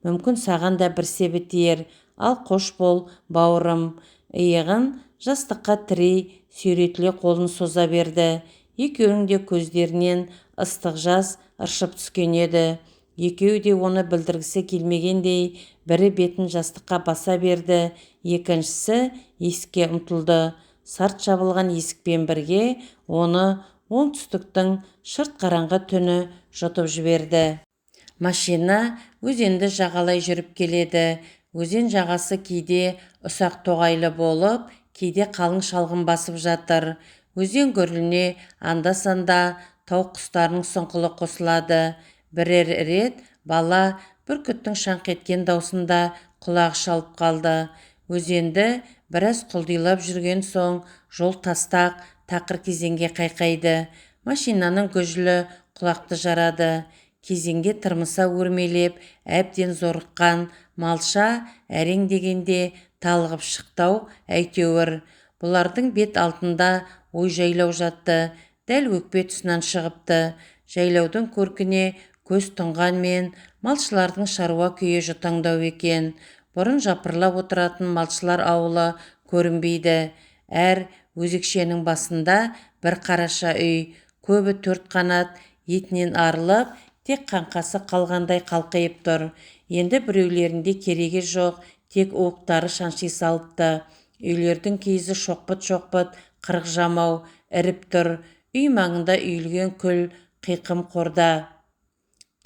Мүмкін саған да бір себі тиер. Ал қош бол, бауырым. Иығын жастыққа тірей сүйретіле қолын соза берді. Екеуінің де көздерінен ыстық жас ыршып түскен еді. Екеуі де оны білдіргісі келмегендей, бірі бетін жастыққа баса берді, екіншісі есікке ұмтылды. Сарт жабылған есікпен бірге оны оңтүстіктің шырт қараңғы түні жұтып жіберді. Машина өзенді жағалай жүріп келеді. Өзен жағасы кейде ұсақ тоғайлы болып, кейде қалың шалғын басып жатыр. Өзен гүріліне анда-санда тау құстарының сұңқылы қосылады. Бірер рет бала бүркіттің шаңқ еткен даусында құлағы шалып қалды. Өзенді біраз құлдилап жүрген соң жол тастақ тақыр кезеңге қайқайды. Машинаның гүжілі құлақты жарады. Кезеңге тырмыса өрмелеп, әбден зорыққан малша әрең дегенде талығып шықты-ау әйтеуір. Бұлардың бет алдында ой жайлау жатты, дәл өкпе тұсынан шығыпты. Жайлаудың көркіне көз тұнғанмен малшылардың шаруа күйі жұтаңдау екен. Бұрын жапырлап отыратын малшылар ауылы көрінбейді. Әр өзекшенің басында бір қараша үй, көбі төрт қанат, етінен арылып, тек қаңқасы қалғандай қалқиып тұр. Енді біреулерінде кереге жоқ, тек уықтары шанши салыпты. Үйлердің киізі шоқпыт-шоқпыт, қырық жамау, іріп тұр. Үй маңында үйілген күл, қиқым қорда.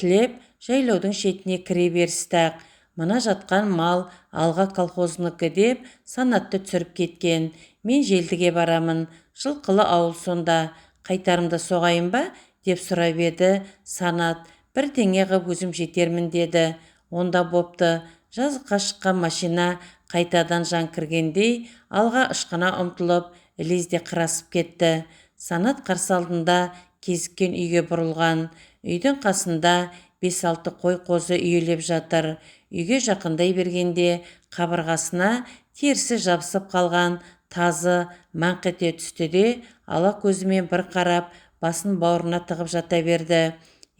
Тілеп жайлаудың шетіне кіре берісті-ақ. Мына жатқан мал Алға колхозынікі деп Санатты түсіріп кеткен. Мен Желдіге барамын. Жылқылы ауыл сонда. Қайтарымда соғайын ба? Деп сұрап еді Санат. Бірдеңе ғып өзім жетермін деді. Онда бопты. Жазыққа шыққан машина қайтадан жан кіргендей алға ышқына ұмтылып, ілезде қырасып кетті. Санат қарсы алдында кезіккен үйге бұрылған. Үйдің қасында 5-6 қой қозы үйелеп жатыр. Үйге жақындай бергенде қабырғасына терісі жабысып қалған тазы маңқ ете түсті де, ала көзімен бір қарап, басын бауырына тығып жата берді.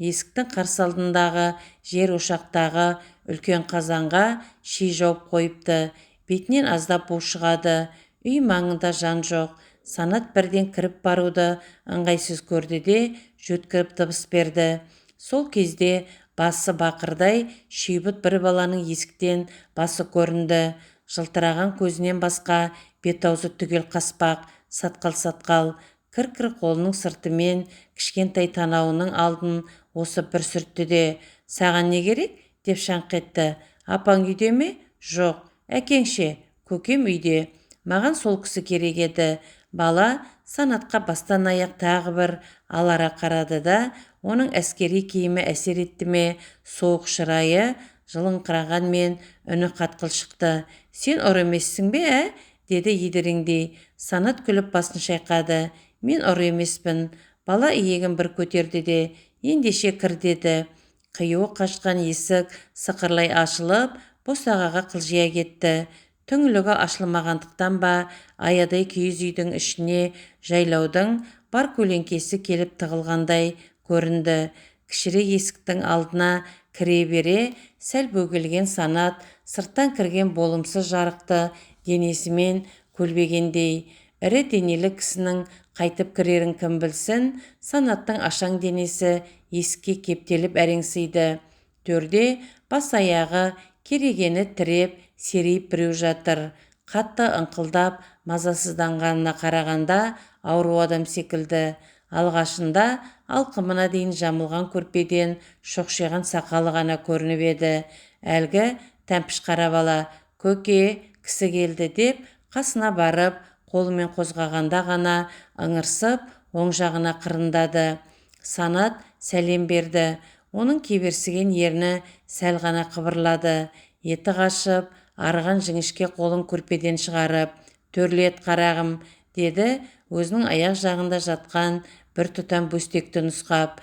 Есіктің қарсы алдындағы жер ошақтағы үлкен қазанға ши жауып қойыпты. Бетінен аздап бу шығады. Үй маңында жан жоқ. Санат бірден кіріп баруды ыңғайсыз көрді де, жөткіріп дыбыс берді. Сол кезде басы бақырдай шүйбіт бір баланың есіктен басы көрінді. Жылтыраған көзінен басқа бет-аузы түгел қаспақ, сатқал-сатқал. Кір-кір қолының сыртымен кішкентай танауының алдын осы бір сүртті де, «Саған не керек?» деп шаңқ етті. «Апаң үйде ме?» «Жоқ». «Әкең ше?» «Көкем үйде». «Маған сол кісі керек еді». Бала Санатқа бастан аяқ тағы бір алара қарады да, оның әскери киімі әсер етті ме, суық шырайы жылыңқырағанмен үні қатқыл шықты. «Сен ұры емессің бе, ә?» деді едіреңдей. Санат күліп басын шайқады. «Мен ұры емеспін». Бала иегін бір көтерді де, «Ендеше кір» деді. Қиюы қашқан есік сықырлай ашылып, босағаға қылжия кетті. Түңлігі ашылмағандықтан ба, аядай киіз үйдің ішіне жайлаудың бар көлеңкесі келіп тығылғандай көрінді. Кішірек есіктің алдына кіре бере сәл бөгелген Санат сырттан кірген болымсыз жарықты денесімен көлбегендей. Ірі денелі кісінің қайтып кірерін кім білсін, Санаттың ашаң денесі есікке кептеліп әрең сыйды. Төрде бас аяғы керегені тіреп, серейіп біреу жатыр. Қатты ыңқылдап, мазасызданғанына қарағанда ауру адам секілді. Алғашында алқымына дейін жамылған көрпеден шоқшиған сақалы ғана көрініп еді. Әлгі Тәмпіш қара бала, «Көке, кісі келді» деп қасына барып, қолымен қозғағанда ғана ыңырсып, оң жағына қырындады. Санат сәлем берді. Оның кеберсіген ерні сәл ғана қыбырлады. Еті қашып, арыған жіңішке қолын көрпеден шығарып, «Төрлет, қарағым», деді өзінің аяқ жағында жатқан бір тұтам бөстекті нұсқап.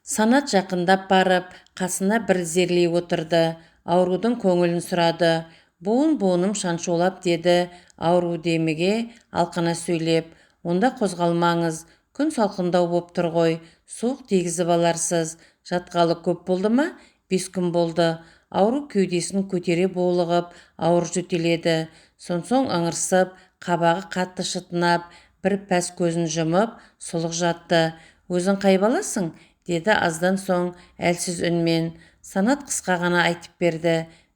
Санат жақындап барып, қасына бір зерлей отырды. Аурудың көңілін сұрады. Буын-буыным шаншулап, деді ауру деміге алқына сөйлеп. Онда қозғалмаңыз, күн салқындау боп тұр ғой, суық тигізіп аларсыз. Жатқалы көп болды ма? 5 күн болды. Ауру кеудесін көтере булығып, ауыр жөтеледі. Сонсоң ыңырсып, қабағы қатты шытынап, бір пәс көзін жұмып, сұлық жатты. Өзің қай баласың? Деді аздан соң әлсіз үнмен. Санат қысқа ғана айтып берді.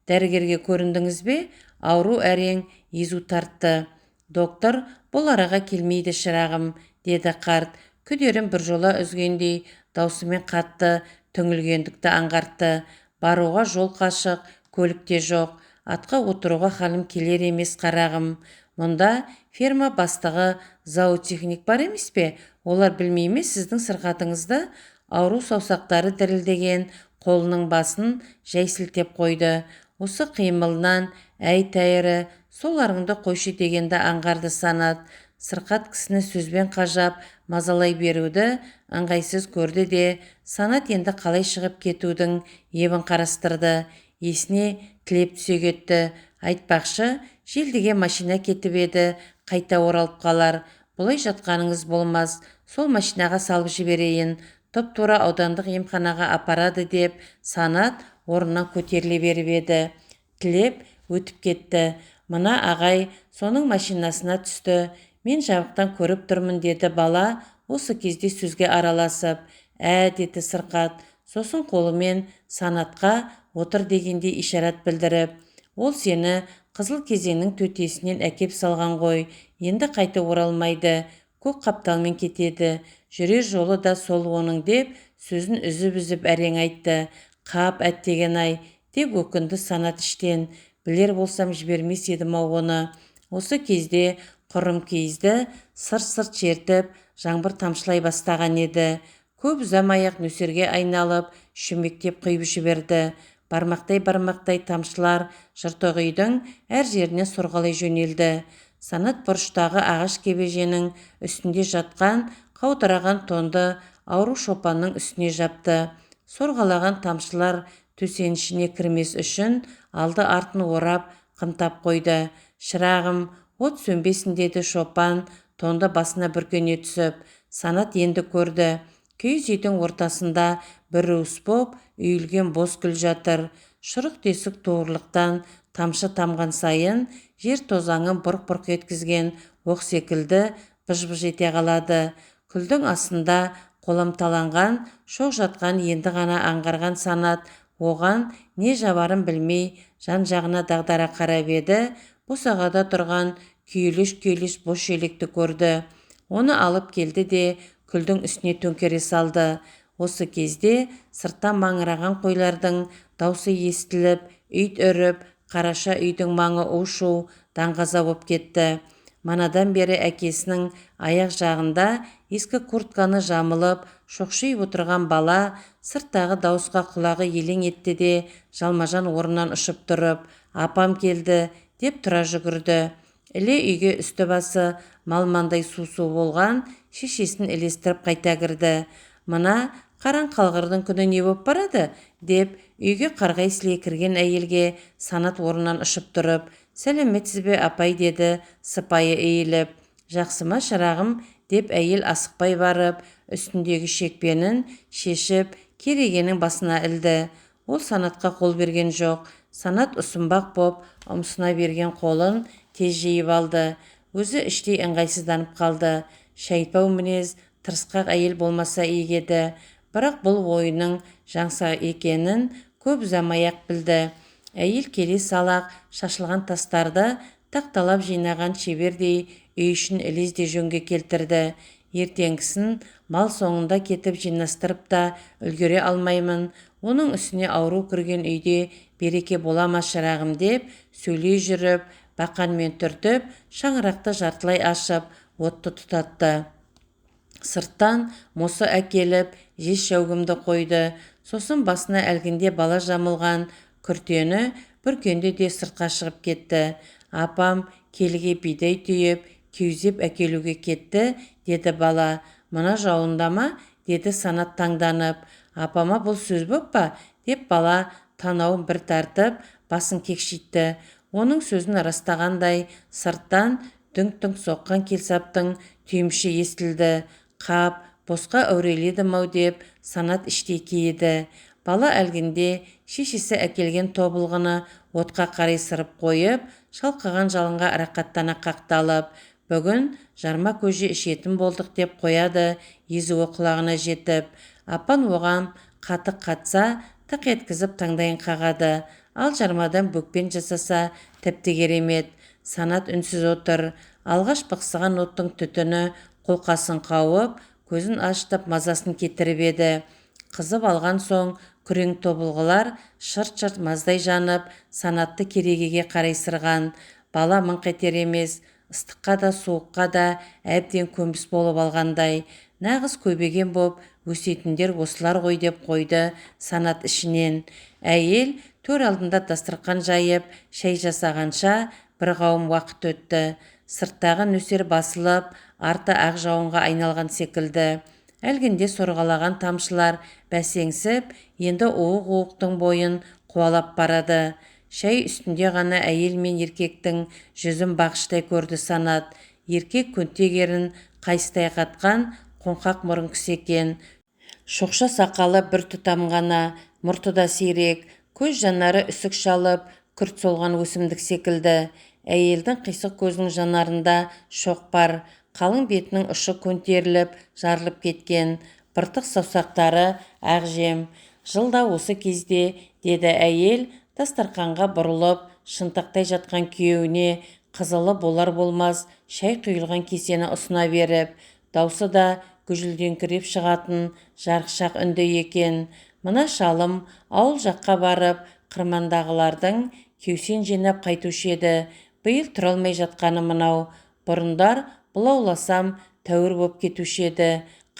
Дәрігерге көріндіңіз бе? Ауру әрең езу тартты. Доктор бұл араға келмейді, шырағым, деді қарт. Күдерін біржола үзгендей даусымен қатты түңілгендікті аңғартты. Баруға жол қашық, көлік те жоқ. Атқа отыруға халім келер емес, қарағым. Мұнда ферма бастығы зоотехник бар емес пе? Олар білмей ме сіздің сырқатыңызды? Ауру саусақтары дірілдеген қолының басын жай сілтеп қойды. Осы қимылынан әй тәйірі, соларыңды қойшы дегенді аңғарды Санат. Сырқат кісіні сөзбен қажап, мазалай беруді ыңғайсыз көрді де, Санат енді қалай шығып кетудің ебін қарастырды. Есіне Тілеп түсе кетті. Айтпақшы, желдіге машина кетіп еді, қайта оралып қалар. Бұлай жатқаныңыз болмас, сол машинаға салып жіберейін. Тұп-тура аудандық емханаға апарады деп Санат орнынан көтеріле беріп еді. Тілеп өтіп кетті. Мына ағай соның машинасына түсті. Мен жабықтан көріп тұрмын, деді бала осы кезде сөзге араласып. Ә, деді сырқат. Сосын қолымен Санатқа отыр дегендей ишарат білдіріп. Ол сені қызыл кезеңнің төтесінен әкеп салған ғой. Енді қайта оралмайды. Көк қапталмен кетеді. Жүрер жолы да сол оның, деп сөзін үзіп-үзіп әрең айтты. Қап, әттеген-ай, деп өкінді Санат іштен. Білер болсам жібермес едім-ау оны. Осы кезде құрым киізді сырт-сырт шертіп, жаңбыр тамшылай бастаған еді. Көп ұзамай-ақ нөсерге айналып, шүмектеп құйып жіберді. Бармақтай-бармақтай тамшылар жыртық үйдің әр жеріне сорғалай жөнелді. Санат бұрыштағы ағаш кебеженің үстінде жатқан қаудыраған тонды ауру шопанның үстіне жапты. Сорғалаған тамшылар төсенішіне кірмес үшін алды артын орап қымтап қойды. Шырағым, от сөнбесін, деді шопан тонды басына бүркене түсіп. Санат енді көрді. Киіз үйдің ортасында бір уыс боп үйілген бос гүл жатыр. Шұрық тесік туырлықтан тамшы тамған сайын жер тозаңын бұрқ-бұрқ еткізген оқ секілді быж-быж ете қалады. Күлдің астында қоламталанған шоқ жатқан енді ғана аңғарған Санат оған не жабарын білмей жан-жағына дағдара қарап еді, босағада тұрған күйелеш-күйелеш бос шелекті көрді. Оны алып келді де күлдің үстіне төңкере салды. Осы кезде сырттан маңыраған қойлардың даусы естіліп, ит үріп, қараша үйдің маңы у-шу даңғаза боп кетті. Манадан бері әкесінің аяқ жағында ескі куртканы жамылып, шоқшиып отырған бала сырттағы дауысқа құлағы елең етті де, жалмажан орнынан ұшып тұрып, «Апам келді» деп тұра жүгірді. Іле үйге үсті-басы малмандай су-су болған шешесін ілестіріп қайта кірді. Мына қараң қалғырдың күні не боп барады? Деп үйге қарғай сілей кірген әйелге Санат орнынан ұшып тұрып, «Сәлеметсіз бе, апай?» деді сыпайы иіліп. Жақсы ма, шырағым? Деп әйел асықпай барып, үстіндегі шекпенін шешіп, керегенің басына ілді. Ол Санатқа қол берген жоқ. Санат ұсынбақ боп, ұмсына берген қолын тез жиып алды. Өзі іштей ыңғайсызданып қалды. Шайтпау мінез, тырысқақ әйел болмаса игі еді. Бірақ бұл ойының жаңсақ екенін көп ұзамай-ақ білді. Әйел келе салақ шашылған тастарды тақталап жинаған шебердей үй ішін ілезде жөнге келтірді. Ертеңгісін мал соңында кетіп жинастырып та үлгере алмаймын. Оның үстіне ауру кірген үйде береке бола ма шырағым деп сөйлей жүріп, бақанмен түртіп, шаңырақты жартылай ашып, отты тұтатты. Сырттан мосы әкеліп, жез шәугімді қойды. Сосын басына әлгінде бала жамылған күртені бүркенді де сыртқа шығып кетті. Апам келіге бидай түйіп, кеузеп әкелуге кетті, деді бала. Мына жауында ма? Деді Санат таңданып. Апама бұл сөз боп па? Деп бала танауын бір тартып, басын кекшитті. Оның сөзін растағандай сырттан дүңк-дүңк соққан келсаптың түйімші естілді. Қап, босқа әуреледім-ау деп Санат іштей кейіді. Бала әлгінде шешесі әкелген тобылғыны отқа қарай сырып қойып, шалқыған жалынға рақаттана қақталып, бүгін жарма көже ішетін болдық деп қояды езуі құлағына жетіп. Апан оған қатық қатса, тық еткізіп таңдайын қағады. Ал жармадан бөкпен жасаса тіпті керемет. Санат үнсіз отыр. Алғаш бықсыған оттың түтіні қолқасын қауып, көзін ашытып мазасын кетіріп еді. Қызып алған соң күрең тобылғылар шырт-шырт маздай жанып, Санатты керегеге қарай сырған. Бала мыңқ етер емес, ыстыққа да суыққа да әбден көнбіс болып алғандай. Нағыз көбеген боп өсетіндер осылар ғой деп қойды Санат ішінен. Әйел төр алдында дастарқан жайып, шай жасағанша бір қауым уақыт өтті. Сырттағы нөсер басылып, арты ақ жауынға айналған секілді. Әлгінде сорғалаған тамшылар бәсеңсіп, енді уық-уықтың бойын қуалап барады. Шай үстінде ғана әйел мен еркектің жүзін бағыштай көрді Санат. Еркек көнтегерін қайыстай қатқан қоңқақ мұрын кісі екен. Шоқша сақалы бір тұтам ғана, мұрты да сирек, көз жанары үсік шалып, күрт солған өсімдік секілді. Әйелдің қисық көзінің жанарында шоқ бар, қалың бетінің ұшы көнтеріліп, жарылып кеткен, быртық саусақтары ақжем. Жылда осы кезде, деді әйел, дастарқанға бұрылып, шынтақтай жатқан күйеуіне қызылы болар болмас шай құйылған кесені ұсына беріп, даусы да гүжілдеңкіреп шығатын жарықшақ үнді екен. Мына шалым ауыл жаққа барып, қырмандағылардың кеусен жинап қайтушы еді. Биыл тұра алмай жатқаны мынау. Бұрындар бұлауласам тәуір боп кетуші еді.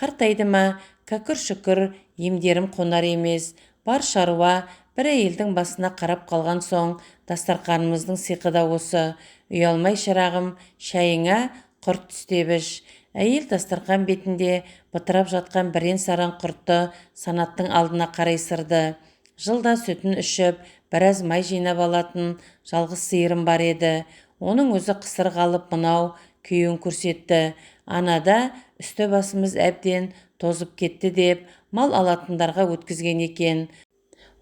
Қартайды ма, кәкір-шүкір емдерім қонар емес. Бар шаруа бір әйелдің басына қарап қалған соң дастарқанымыздың сиқы да осы. Ұялмай шырағым, шайыңа құрт түстеп іш. Әйел дастарқан бетінде бытырап жатқан бірен-саран құртты Санаттың алдына қарай сырды. Жылда сүтін ішіп, біраз май жинап алатын жалғыз сиырым бар еді. Оның өзі қысыр қалып мынау күйеуін көрсетті. Анада үсті басымыз әбден тозып кетті деп мал алатындарға өткізген екен.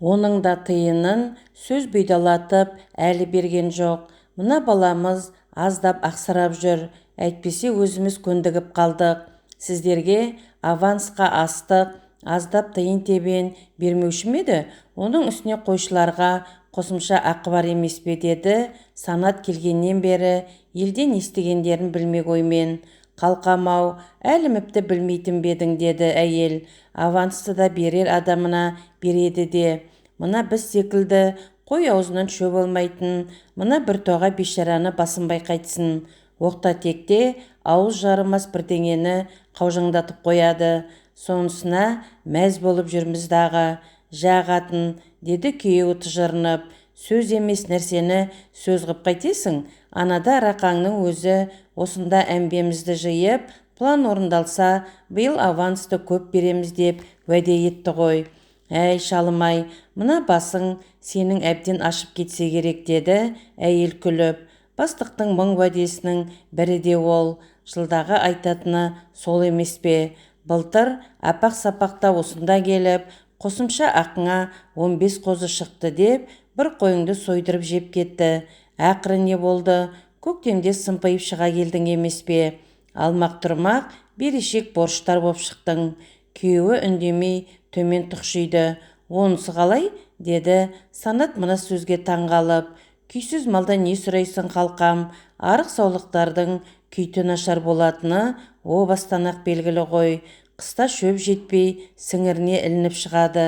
Оның да тиынын сөз бұйдалатып әлі берген жоқ. Мына баламыз аздап ақсырап жүр, әйтпесе өзіміз көндігіп қалдық. Сіздерге авансқа астық, аздап тиын-тебен бермеуші ме еді? Оның үстіне қойшыларға қосымша ақы бар емес пе, деді Санат келгеннен бері елден естігендерін білмек оймен. Қалқам-ау, әліміпті білмейтін бе едің, деді әйел. Авансты да берер адамына береді де. Мына біз секілді қой аузынан шөп алмайтын, мына бір тоға бейшараны басынбай қайтсын. Оқта-текте ауыз жарымас бірдеңені қаужаңдатып қояды. Сонысына мәз болып жүрміз дағы. Жа қатын, деді күйеуі тыжырынып. Сөз емес нәрсені сөз ғып қайтесің? Анада Рақаңның өзі осында әмбемізді жиып, план орындалса, биыл авансты көп береміз деп уәде етті ғой. Әй, шалымай, мына басың сенің әбден ашып кетсе керек, деді әйел күліп. Бастықтың мың уәдесінің бірі де ол. Жылдағы айтатыны сол емес пе? Былтыр апақ-сапақта осында келіп, қосымша ақыңа 15 қозы шықты деп, бір қойыңды сойдырып жеп кетті. Ақыры не болды? Көктемде сымпиып шыға келдің емес пе? Алмақ тұрмақ берешек борыштар боп шықтың. Күйеуі үндемей төмен тұқшиды. Онысы қалай? Деді Санат мына сөзге таңғалып. Күйсіз малдан не сұрайсың, қалқам? Арық саулықтардың Күйті нашар болатыны о бастан-ақ белгілі ғой. Қыста шөп жетпей сіңіріне ілініп шығады.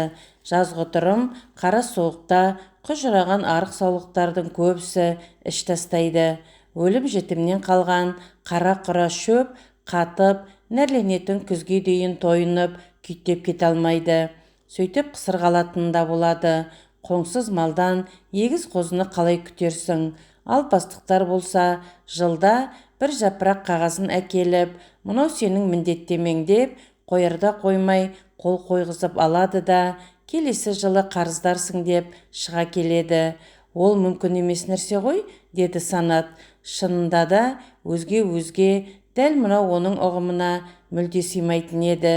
Жазғытұрым қара суықта құжыраған арық саулықтардың көбісі іш тастайды. Өлім-жітімнен қалған қара-құра шөп қатып, нәрленетін күзге дейін тойынып, күйттеп кете алмайды. Сөйтіп қысыр қалатын да болады. Қоңсыз малдан егіз қозыны қалай күтерсің? Ал бастықтар болса, жылда бір жапырақ қағазын әкеліп, мынау сенің міндеттемең деп, қоярда қоймай қол қойғызып алады да, келесі жылы қарыздарсың деп шыға келеді. Ол мүмкін емес нәрсе ғой, деді Санат. Шынында да өзге-өзге дәл мынау оның ұғымына мүлде сыймайтын еді.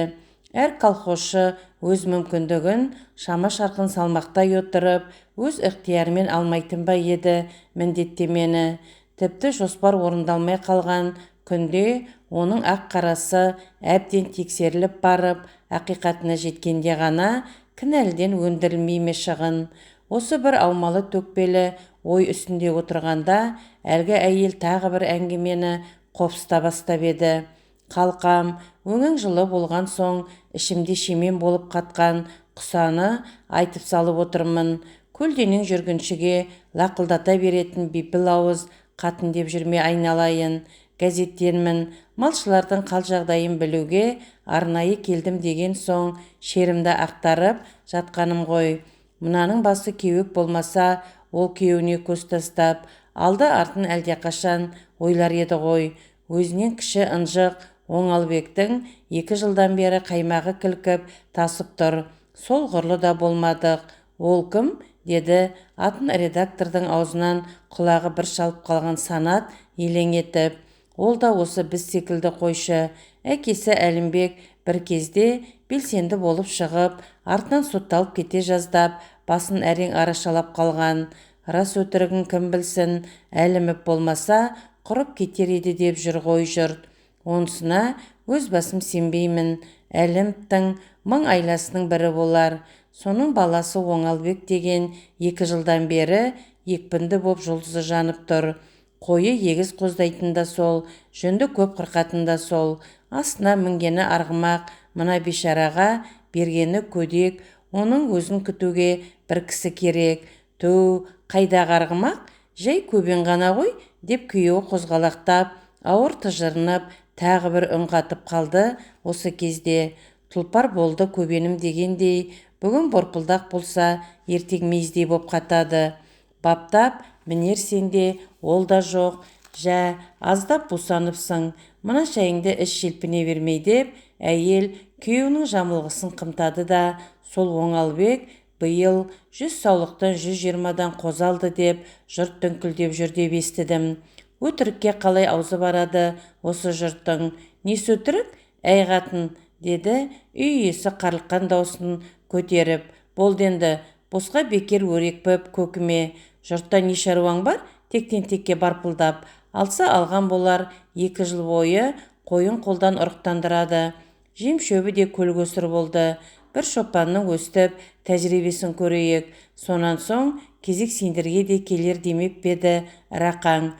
Әр колхозшы өз мүмкіндігін шама-шарқын салмақтай отырып, өз ықтиярымен алмайтын ба еді міндеттемені. Тіпті жоспар орындалмай қалған күнде оның ақ-қарасы әбден тексеріліп барып, ақиқатына жеткенде ғана кінәліден өндірілмей ме шығын. Осы бір аумалы төкпелі ой үстінде отырғанда, әлгі әйел тағы бір әңгімені қопсыта бастап еді. Қалқам, өңің жылы болған соң, ішімде шемен болып қатқан құсаны айтып салып отырмын. Көлденең жүргіншіге лақылдата беретін бипіл ауыз қатын деп жүрме айналайын. Газеттенмін, малшылардың қал жағдайын білуге арнайы келдім деген соң шерімді ақтарып жатқаным ғой. Мынаның басы кеуек болмаса, ол кеуіне көз тастап, алды артын әлдеқашан ойлар еді ғой. Өзінен кіші ынжық Оңалбектің 2 жылдан бері қаймағы кілкіп тасып тұр. Сол ғұрлы да болмадық. Ол кім? Деді атын редактордың аузынан құлағы бір шалып қалған Санат елең етіп. Ол да осы біз секілді қойшы. Әкесі Әлімбек бір кезде белсенді болып шығып, артынан сотталып кете жаздап, басын әрең арашалап қалған. Рас өтірігін кім білсін, Әліміп болмаса, құрып кетер еді деп жүр ғой жұрт. Онысына өз басым сенбеймін. Әлімптің мың айласының бірі болар. Соның баласы Оңалбек деген 2 жылдан бері екпінді боп жұлдызы жанып тұр. Қойы егіз қоздайтын да сол, жүнді көп қырқатын да сол. Астына мінгені арғымақ, мына бейшараға бергені көдек, оның өзін күтуге бір кісі керек. Ту, қайдағы арғымақ? Жай көбен ғана ғой, деп күйеуі қозғалақтап, ауыр тыжырынып, тағы бір үн қатып қалды осы кезде. Тұлпар болды көбенім дегендей, бүгін борпылдақ болса, ертең мейіздей боп қатады. Баптап, мінерсең де, ол да жоқ. Жә, аздап бусаныпсың, мына шайыңды іш желпіне бермей деп, әйел күйеуінің жамылғысын қымтады да, сол Оңалбек биыл 100 саулықтан 120-дан қозалды деп, жұрт дүңкілдеп жүр деп естідім. Өтірікке қалай аузы барады осы жұрттың? Несі өтірік? Әй қатын, деді үй иесі қарлыққан даусын көтеріп. Болды енді, босқа бекер өрекпіп көкіме. Жұртта не шаруаң бар? Тектен текке барпылдап. Алса алған болар, 2 жыл бойы қойын қолдан ұрықтандырады. Жем шөбі де көлгөсір болды. Бір шопанның өстіп тәжірибесін көрейік. Сонан соң кезек сендерге де келер демеп пе еді Рақаң.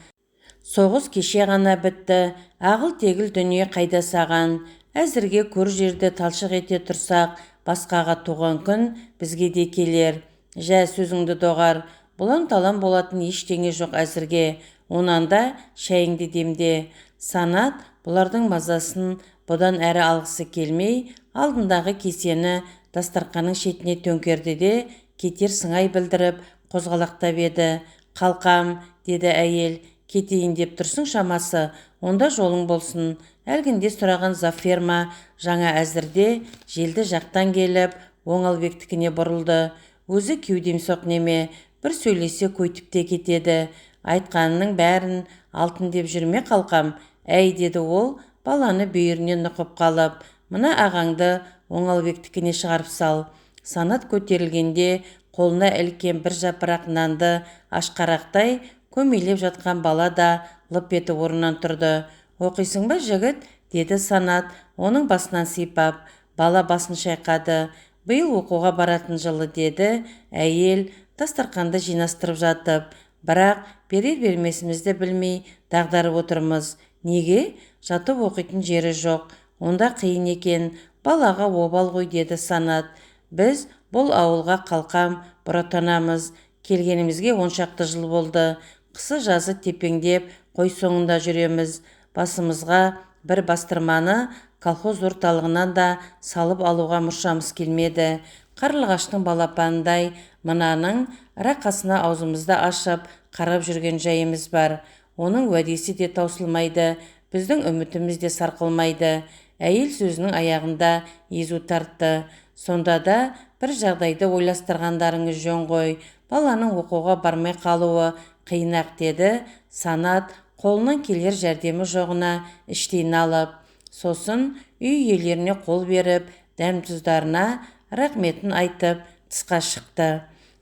Соғыс кеше ғана бітті, ағыл-тегіл дүние қайда саған? Әзірге көр жерді талшық ете тұрсақ, басқаға туған күн бізге де келер. Жә, сөзіңді доғар, бұлан-талан болатын ештеңе жоқ әзірге. Онан да шайыңды демде. Санат бұлардың мазасын бұдан әрі алғысы келмей, алдындағы кесені дастарқанның шетіне төңкерді де, кетер сыңай білдіріп қозғалақтап еді. Қалқам, деді әйел, кетейін деп тұрсың шамасы, онда жолың болсын. Әлгінде сұраған завферма жаңа әзірде желді жақтан келіп, Оңалбектікіне бұрылды. Өзі кеудемсоқ неме, бір сөйлесе көйтіп те кетеді. Айтқанының бәрін алтын деп жүрме қалқам, әй, деді ол, баланы бүйірінен нұқып қалып, мына ағаңды Оңалбектікіне шығарып сал. Санат көтерілгенде қолына іліккен бір жапырақ нанды ашқарақтай көмейлеп жатқан бала да лып етіп орнынан тұрды. Оқисың ба, жігіт? Деді Санат, оның басынан сипап. Бала басын шайқады. Биыл оқуға баратын жылы, деді әйел, дастарқанды жинастырып жатып. Бірақ берер-бермесімізді білмей дағдарып отырмыз. Неге? Жатып оқитын жері жоқ. Онда қиын екен. Балаға обал ғой, деді Санат. Біз бұл ауылға қалқам бұратанамыз. Келгенімізге 10 шақты жыл болды. Қысы-жазы тепеңдеп қой соңында жүреміз. Басымызға бір бастырманы колхоз орталығынан да салып алуға мұршамыз келмеді. Қарлығаштың балапанындай мынаның рақасына аузымызды ашып қарап жүрген жайымыз бар. Оның уәдесі де таусылмайды, біздің үмітіміз де сарқылмайды. Әйел сөзінің аяғында езу тартты. Сонда да бір жағдайды ойластырғандарыңыз жөн ғой. Баланың оқуға бармай қалуы қиын-ақ, деді Санат қолынан келер жәрдемі жоғына іштей налып. Сосын үй иелеріне қол беріп, дәм-тұздарына рақметін айтып, тысқа шықты.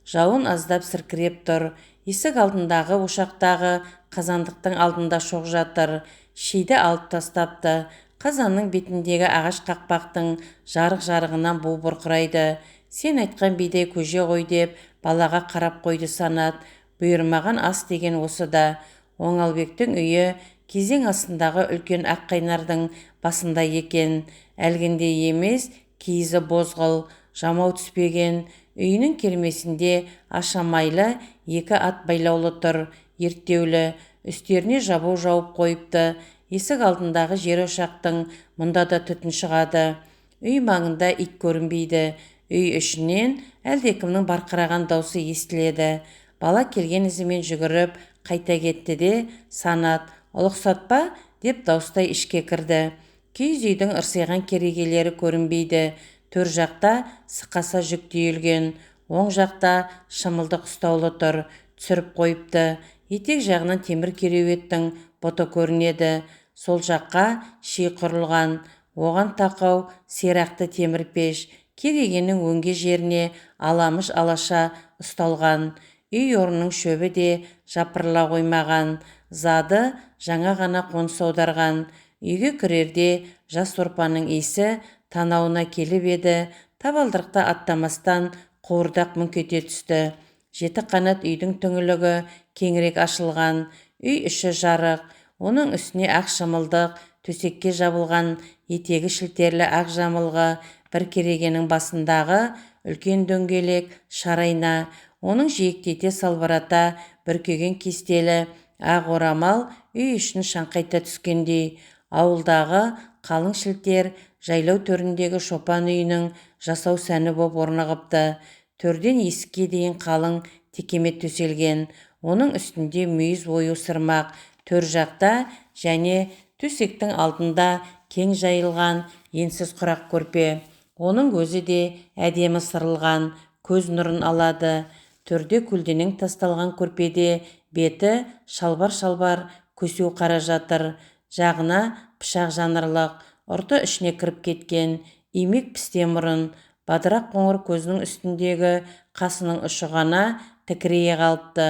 Жауын аздап сіркіреп тұр. Есік алдындағы ошақтағы қазандықтың алдында шоқ жатыр. Шиді алып тастапты. Қазанның бетіндегі ағаш қақпақтың жарық-жарығынан бу бұрқырайды. Сен айтқан бидай көже ғой, деп балаға қарап қойды Санат. Бұйырмаған ас деген осы да. Оңалбектің үйі кезең астындағы үлкен ақ қайнардың басында екен. Әлгіндей емес, киізі бозғыл, жамау түспеген. Үйінің кермесінде ашамайлы екі ат байлаулы тұр, ерттеулі. Үстеріне жабу жауып қойыпты. Есік алдындағы жер ошақтың мұнда да түтін шығады. Үй маңында ит көрінбейді. Үй ішінен әлдекімнің барқыраған даусы естіледі. Бала келген ізімен жүгіріп қайта кетті де, Санат «Ұлықсат па?» деп дауыстай ішке кірді. Киіз үйдің ырсиған керегелері көрінбейді. Төр жақта сықаса жүк түйілген. Оң жақта шымылдық ұстаулы тұр, түсіріп қойыпты. Етек жағынан темір кереуеттің бұты көрінеді. Сол жаққа ши құрылған. Оған тақау сирақты темір пеш. Керегенің өңге жеріне аламыш алаша ұсталған. Үй орнының шөбі де жапырыла қоймаған. Зады жаңа ғана қоныс аударған. Үйге кірерде жас сорпаның иісі танауына келіп еді, табалдырықты аттамастан қуырдақ мүңк ете түсті. Жеті қанат үйдің түңлігі кеңірек ашылған. Үй іші жарық. Оның үстіне ақ шымылдық, төсекке жабылған етегі шілтерлі ақ жамылғы, бір керегенің басындағы үлкен дөңгелек шар айна, оның жиектете салбырата бүркеген кестелі ақ орамал үй ішін шаңқайта түскендей. Ауылдағы қалың шілтер жайлау төріндегі шопан үйінің жасау сәні боп орнығыпты. Төрден есікке дейін қалың текемет төселген. Оның үстінде мүйіз ою сырмақ. Төр жақта және төсектің алдында кең жайылған енсіз құрақ көрпе. Оның өзі де әдемі сырылған, көз нұрын алады. Төрде көлденең тасталған көрпеде беті шалбар-шалбар көсеу қара жатыр. Жағына пышақ жанырлық, ұрты ішіне кіріп кеткен, имек пісте мұрын, бадырақ қоңыр көзінің үстіндегі қасының ұшы ғана тікірейе қалыпты.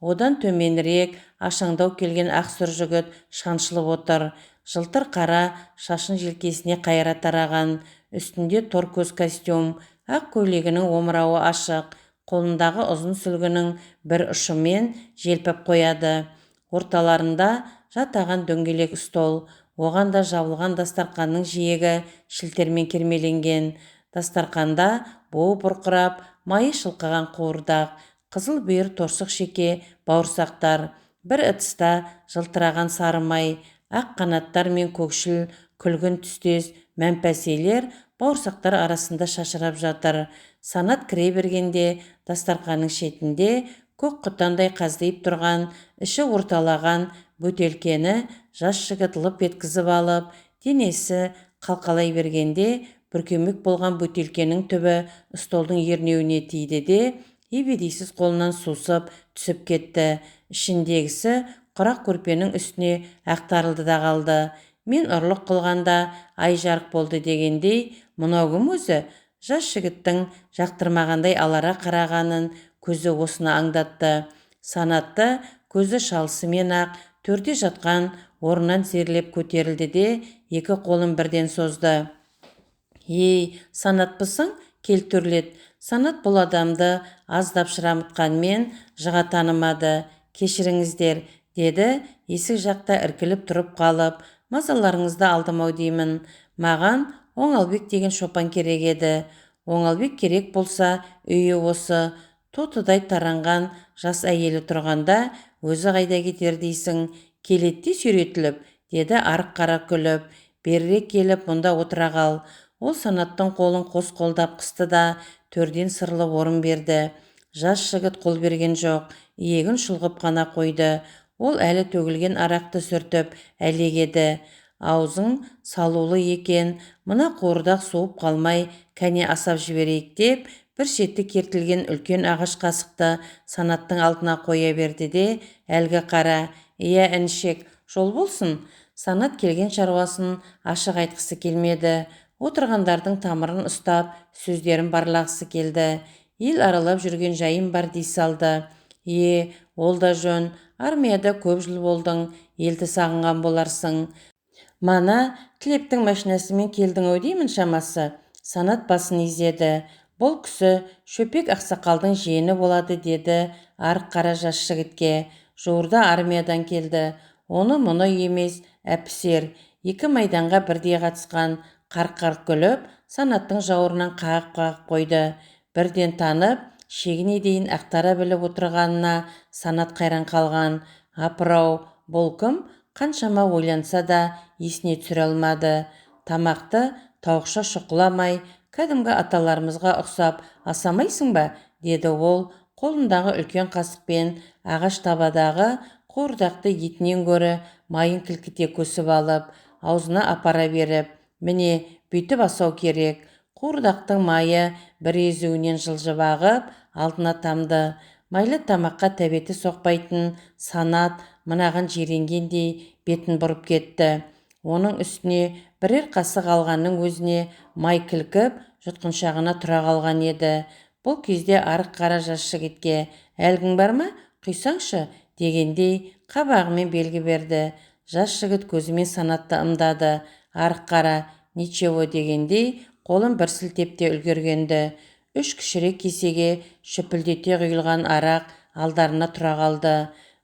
Одан төменірек ашаңдау келген ақ сұр жігіт шаншылып отыр. Жылтыр қара шашын желкесіне қайыра тараған. Үстінде тор көз костюм, ақ көйлегінің омырауы ашық. Қолындағы ұзын сүлгінің бір ұшымен желпіп қояды. Орталарында жатаған дөңгелек стол. Оған да жабылған дастарқанның жиегі шілтермен кермеленген. Дастарқанда буы бұрқырап, майы шылқыған қуырдақ, қызыл бүйір торсық шеке бауырсақтар, бір ыдыста жылтыраған сары май, ақ қанаттар мен көкшіл күлгін түстес мәмпәселер бауырсақтар арасында шашырап жатыр. Санат кіре бергенде дастарқанның шетінде көк құтандай қаздиып тұрған, іші орталаған бөтелкені жас жігіт лып еткізіп алып, денесі қалқалай бергенде бүркемек болған бөтелкенің түбі столдың ернеуіне тиді де, ебедейсіз қолынан сусып түсіп кетті. Ішіндегісі құрақ көрпенің үстіне ақтарылды да қалды. Мен ұрлық қылғанда ай жарық болды дегендей, мынау кім өзі? Жас жігіттің жақтырмағандай алара қарағанын көзі осыны аңдатты. Санатты көзі шалысымен-ақ төрде жатқан орнынан тізерлеп көтерілді де, екі қолын бірден созды. Ей, Санатпысың? Кел, төрлет. Санат бұл адамды аздап шырамытқанмен жыға танымады. Кешіріңіздер, деді Есік жақта іркіліп тұрып қалып, мазаларыңызды алдым-ау деймін. Маған Оңалбек деген шопан керек еді. Оңалбек керек болса, үйі осы. Тотыдай таранған жас әйелі тұрғанда, өзі қайда кетер дейсің, келетте сүйретіліп, деді арық қара күліп. Берірек келіп, мұнда отыра қал. Ол Санаттың қолын қос қолдап қысты да, төрден сырылып орын берді. Жас жігіт қол берген жоқ, иегін шұлғып қана қойды. Ол әлі төгілген арақты сүртіп әлек еді. Аузың салулы екен, мына қуырдақ суып қалмай, кәне асап жіберейік деп, бір шеті кертілген үлкен ағаш қасықты Санаттың алдына қоя берді де, әлгі қара, «Иә, інішек, жол болсын». Санат келген шаруасын ашық айтқысы келмеді. Отырғандардың тамырын ұстап, сөздерін барлағысы келді. Ел аралап жүрген жайым бар дей салды. Е, ол да жөн, армияда көп жыл болдың, елді сағынған боларсың. Мана Тілептің машинасымен келдің-ау деймін шамасы. Санат басын изеді. Бұл кісі Шөпек ақсақалдың жиені болады, деді арық қара жас жігітке. Жуырда армиядан келді. Оны-мұны емес, әпісер. Екі майданға бірдей қатысқан. Қарқ-қарқ күліп, Санаттың жауырынан қағып-қағып қойды. Бірден танып, шегіне дейін ақтара біліп отырғанына Санат қайран қалған. Апырау, бұл кім? Қаншама ойланса да есіне түсіре алмады. Тамақты тауықша шұқыламай, кәдімгі аталарымызға ұқсап асамайсың ба, деді ол, қолындағы үлкен қасықпен ағаш табадағы қуырдақты етінен гөрі майын кілкіте көсіп алып, аузына апара беріп, міне, бүйтіп асау керек. Қуырдақтың майы бір езуінен жылжып ағып, алдына тамды. Майлы тамаққа тәбеті соқпайтын Санат мынаған жиренгендей бетін бұрып кетті. Оның үстіне бірер қасық алғанның өзіне май кілкіп, жұтқыншағына тұра қалған еді. Бұл кезде арық қара жас жігітке, әлгің бар ма, құйсаңшы, дегендей қабағымен белгі берді. Жас жігіт көзімен Санатты ымдады. Арық қара, ничего дегендей, қолын бір сілтеп те үлгергенді. Үш кішірек кесеге шүпілдете құйылған арақ алдарына тұра қалды.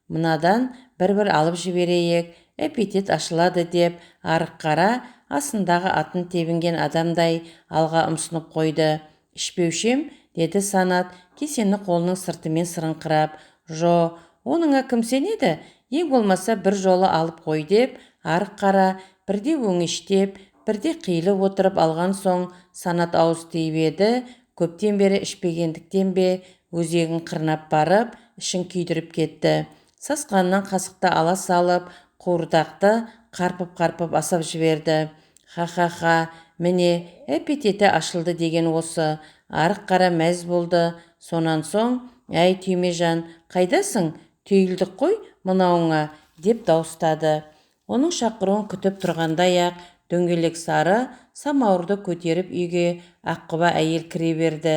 Мынадан бір-бір алып жіберейік, аппетит ашылады деп, арық қара асындағы атын тебінген адамдай алға ұмсынып қойды. Ішпеушем, деді Санат, кесені қолының сыртымен сырыңқырап. Жо, оныңа кім сенеді? Ең болмаса бір жолы алып қой деп, арық қара бірде өңештеп, бірде қиылып отырып алған соң Санат ауыз тиіп еді, көптен бері ішпегендіктен бе, өзегін қырнап барып, ішін күйдіріп кетті. Сасқанынан қасықты ала салып, қуырдақты қарпып-қарпып асап жіберді. Ха-ха-ха, міне, аппетиті ашылды деген осы. Арық қара мәз болды. Сонан соң, әй, Түймежан, қайдасың? Түйілдік қой мынауыңа, деп дауыстады. Оның шақыруын күтіп тұрғандай-ақ, дөңгелек сары самауырды көтеріп үйге аққұба әйел кіре берді.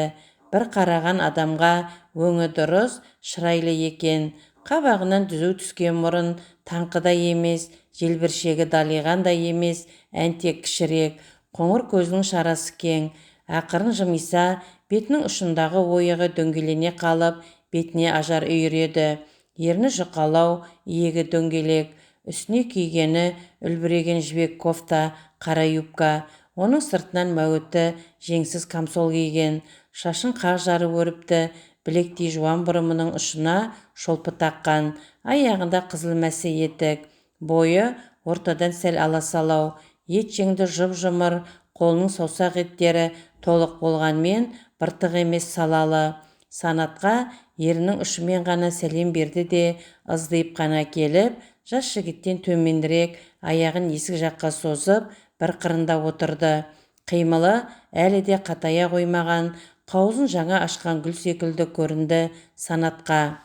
Бір қараған адамға өңі дұрыс, шырайлы екен. Қабағынан түзу түскен мұрын таңқыдай емес, желбіршегі далиғандай емес, әнтек кішірек, қоңыр көзінің шарасы кең. Ақырын жымиса, бетінің ұшындағы ойығы дөңгелене қалып, бетіне ажар үйіреді. Ерні жұқалау, иегі дөңгелек. Үстіне кигені үлбіреген жібек кофта, қара юбка. Оның сыртынан мәуіті жеңсіз камсол киген. Шашын қақ жарып өріпті, білектей жуан бұрымының ұшына шолпы таққан. Аяғында қызыл мәсі етік. Бойы ортадан сәл аласалау. Ет жеңді жұп-жұмыр, қолының саусақ еттері толық болғанмен быртық емес салалы. Санатқа ерінің ұшымен ғана сәлем берді де, ыздиып қана келіп, жас жігіттен төменірек аяғын есік жаққа созып, бір қырында отырды. Қимылы әлі де қатая қоймаған, қауызын жаңа ашқан гүл секілді көрінді Санатқа.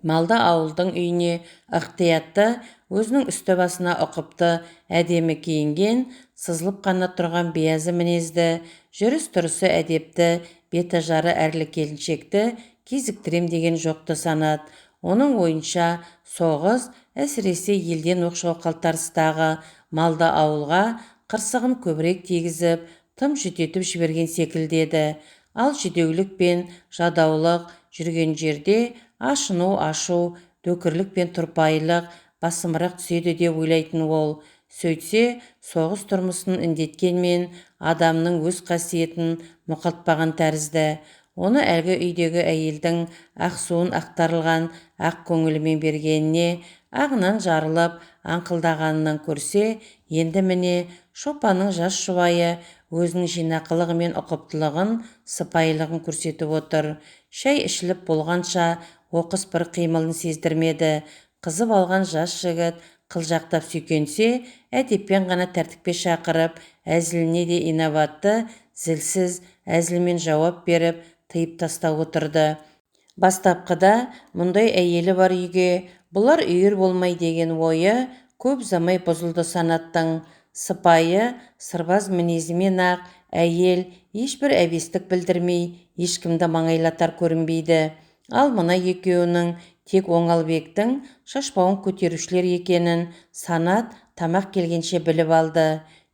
Малды ауылдың үйіне ықтиятты, өзінің үсті басына ұқыпты, әдемі киінген, сызылып қана тұрған биязы мінезді, жүріс-тұрысы әдепті, беті жары әрлі келіншекті кезіктірем деген жоқты Санат. Оның ойынша соғыс, әсіресе елден оқшау қалтарыстағы малды ауылға қырсығын көбірек тигізіп, тым жүдетіп жіберген секілді еді. Ал жүдеулік пен жадаулық жүрген жерде ашыну, ашу, дөкірлік пен тұрпайылық басымырақ түседі деп ойлайтын ол. Сөйтсе, соғыс тұрмысын індеткенмен адамның өз қасиетін мұқалтпаған тәрізді. Оны әлгі үйдегі әйелдің ақ суын ақтарылған ақ көңілімен бергеніне, ағынан жарылып аңқылдағанынан көрсе, енді міне шопанның жас жұбайы өзінің жинақылығы мен ұқыптылығын, сыпайылығын көрсетіп отыр. Шай ішіліп болғанша оқыс бір қимылын сездірмеді. Қызып алған жас жігіт қылжақтап сүйкенсе, әдеппен ғана тәртіпке шақырып, әзіліне де инабатты, зілсіз әзілмен жауап беріп, тыйып тастап отырды. Бастапқыда мұндай әйелі бар үйге бұлар үйір болмай деген ойы көп ұзамай бұзылды Санаттың. Сыпайы, сырбаз мінезімен-ақ әйел ешбір әбестік білдірмей, ешкімді маңайлатар көрінбейді. Ал мына екеуінің тек Оңалбектің шашбауын көтерушілер екенін Санат тамақ келгенше біліп алды.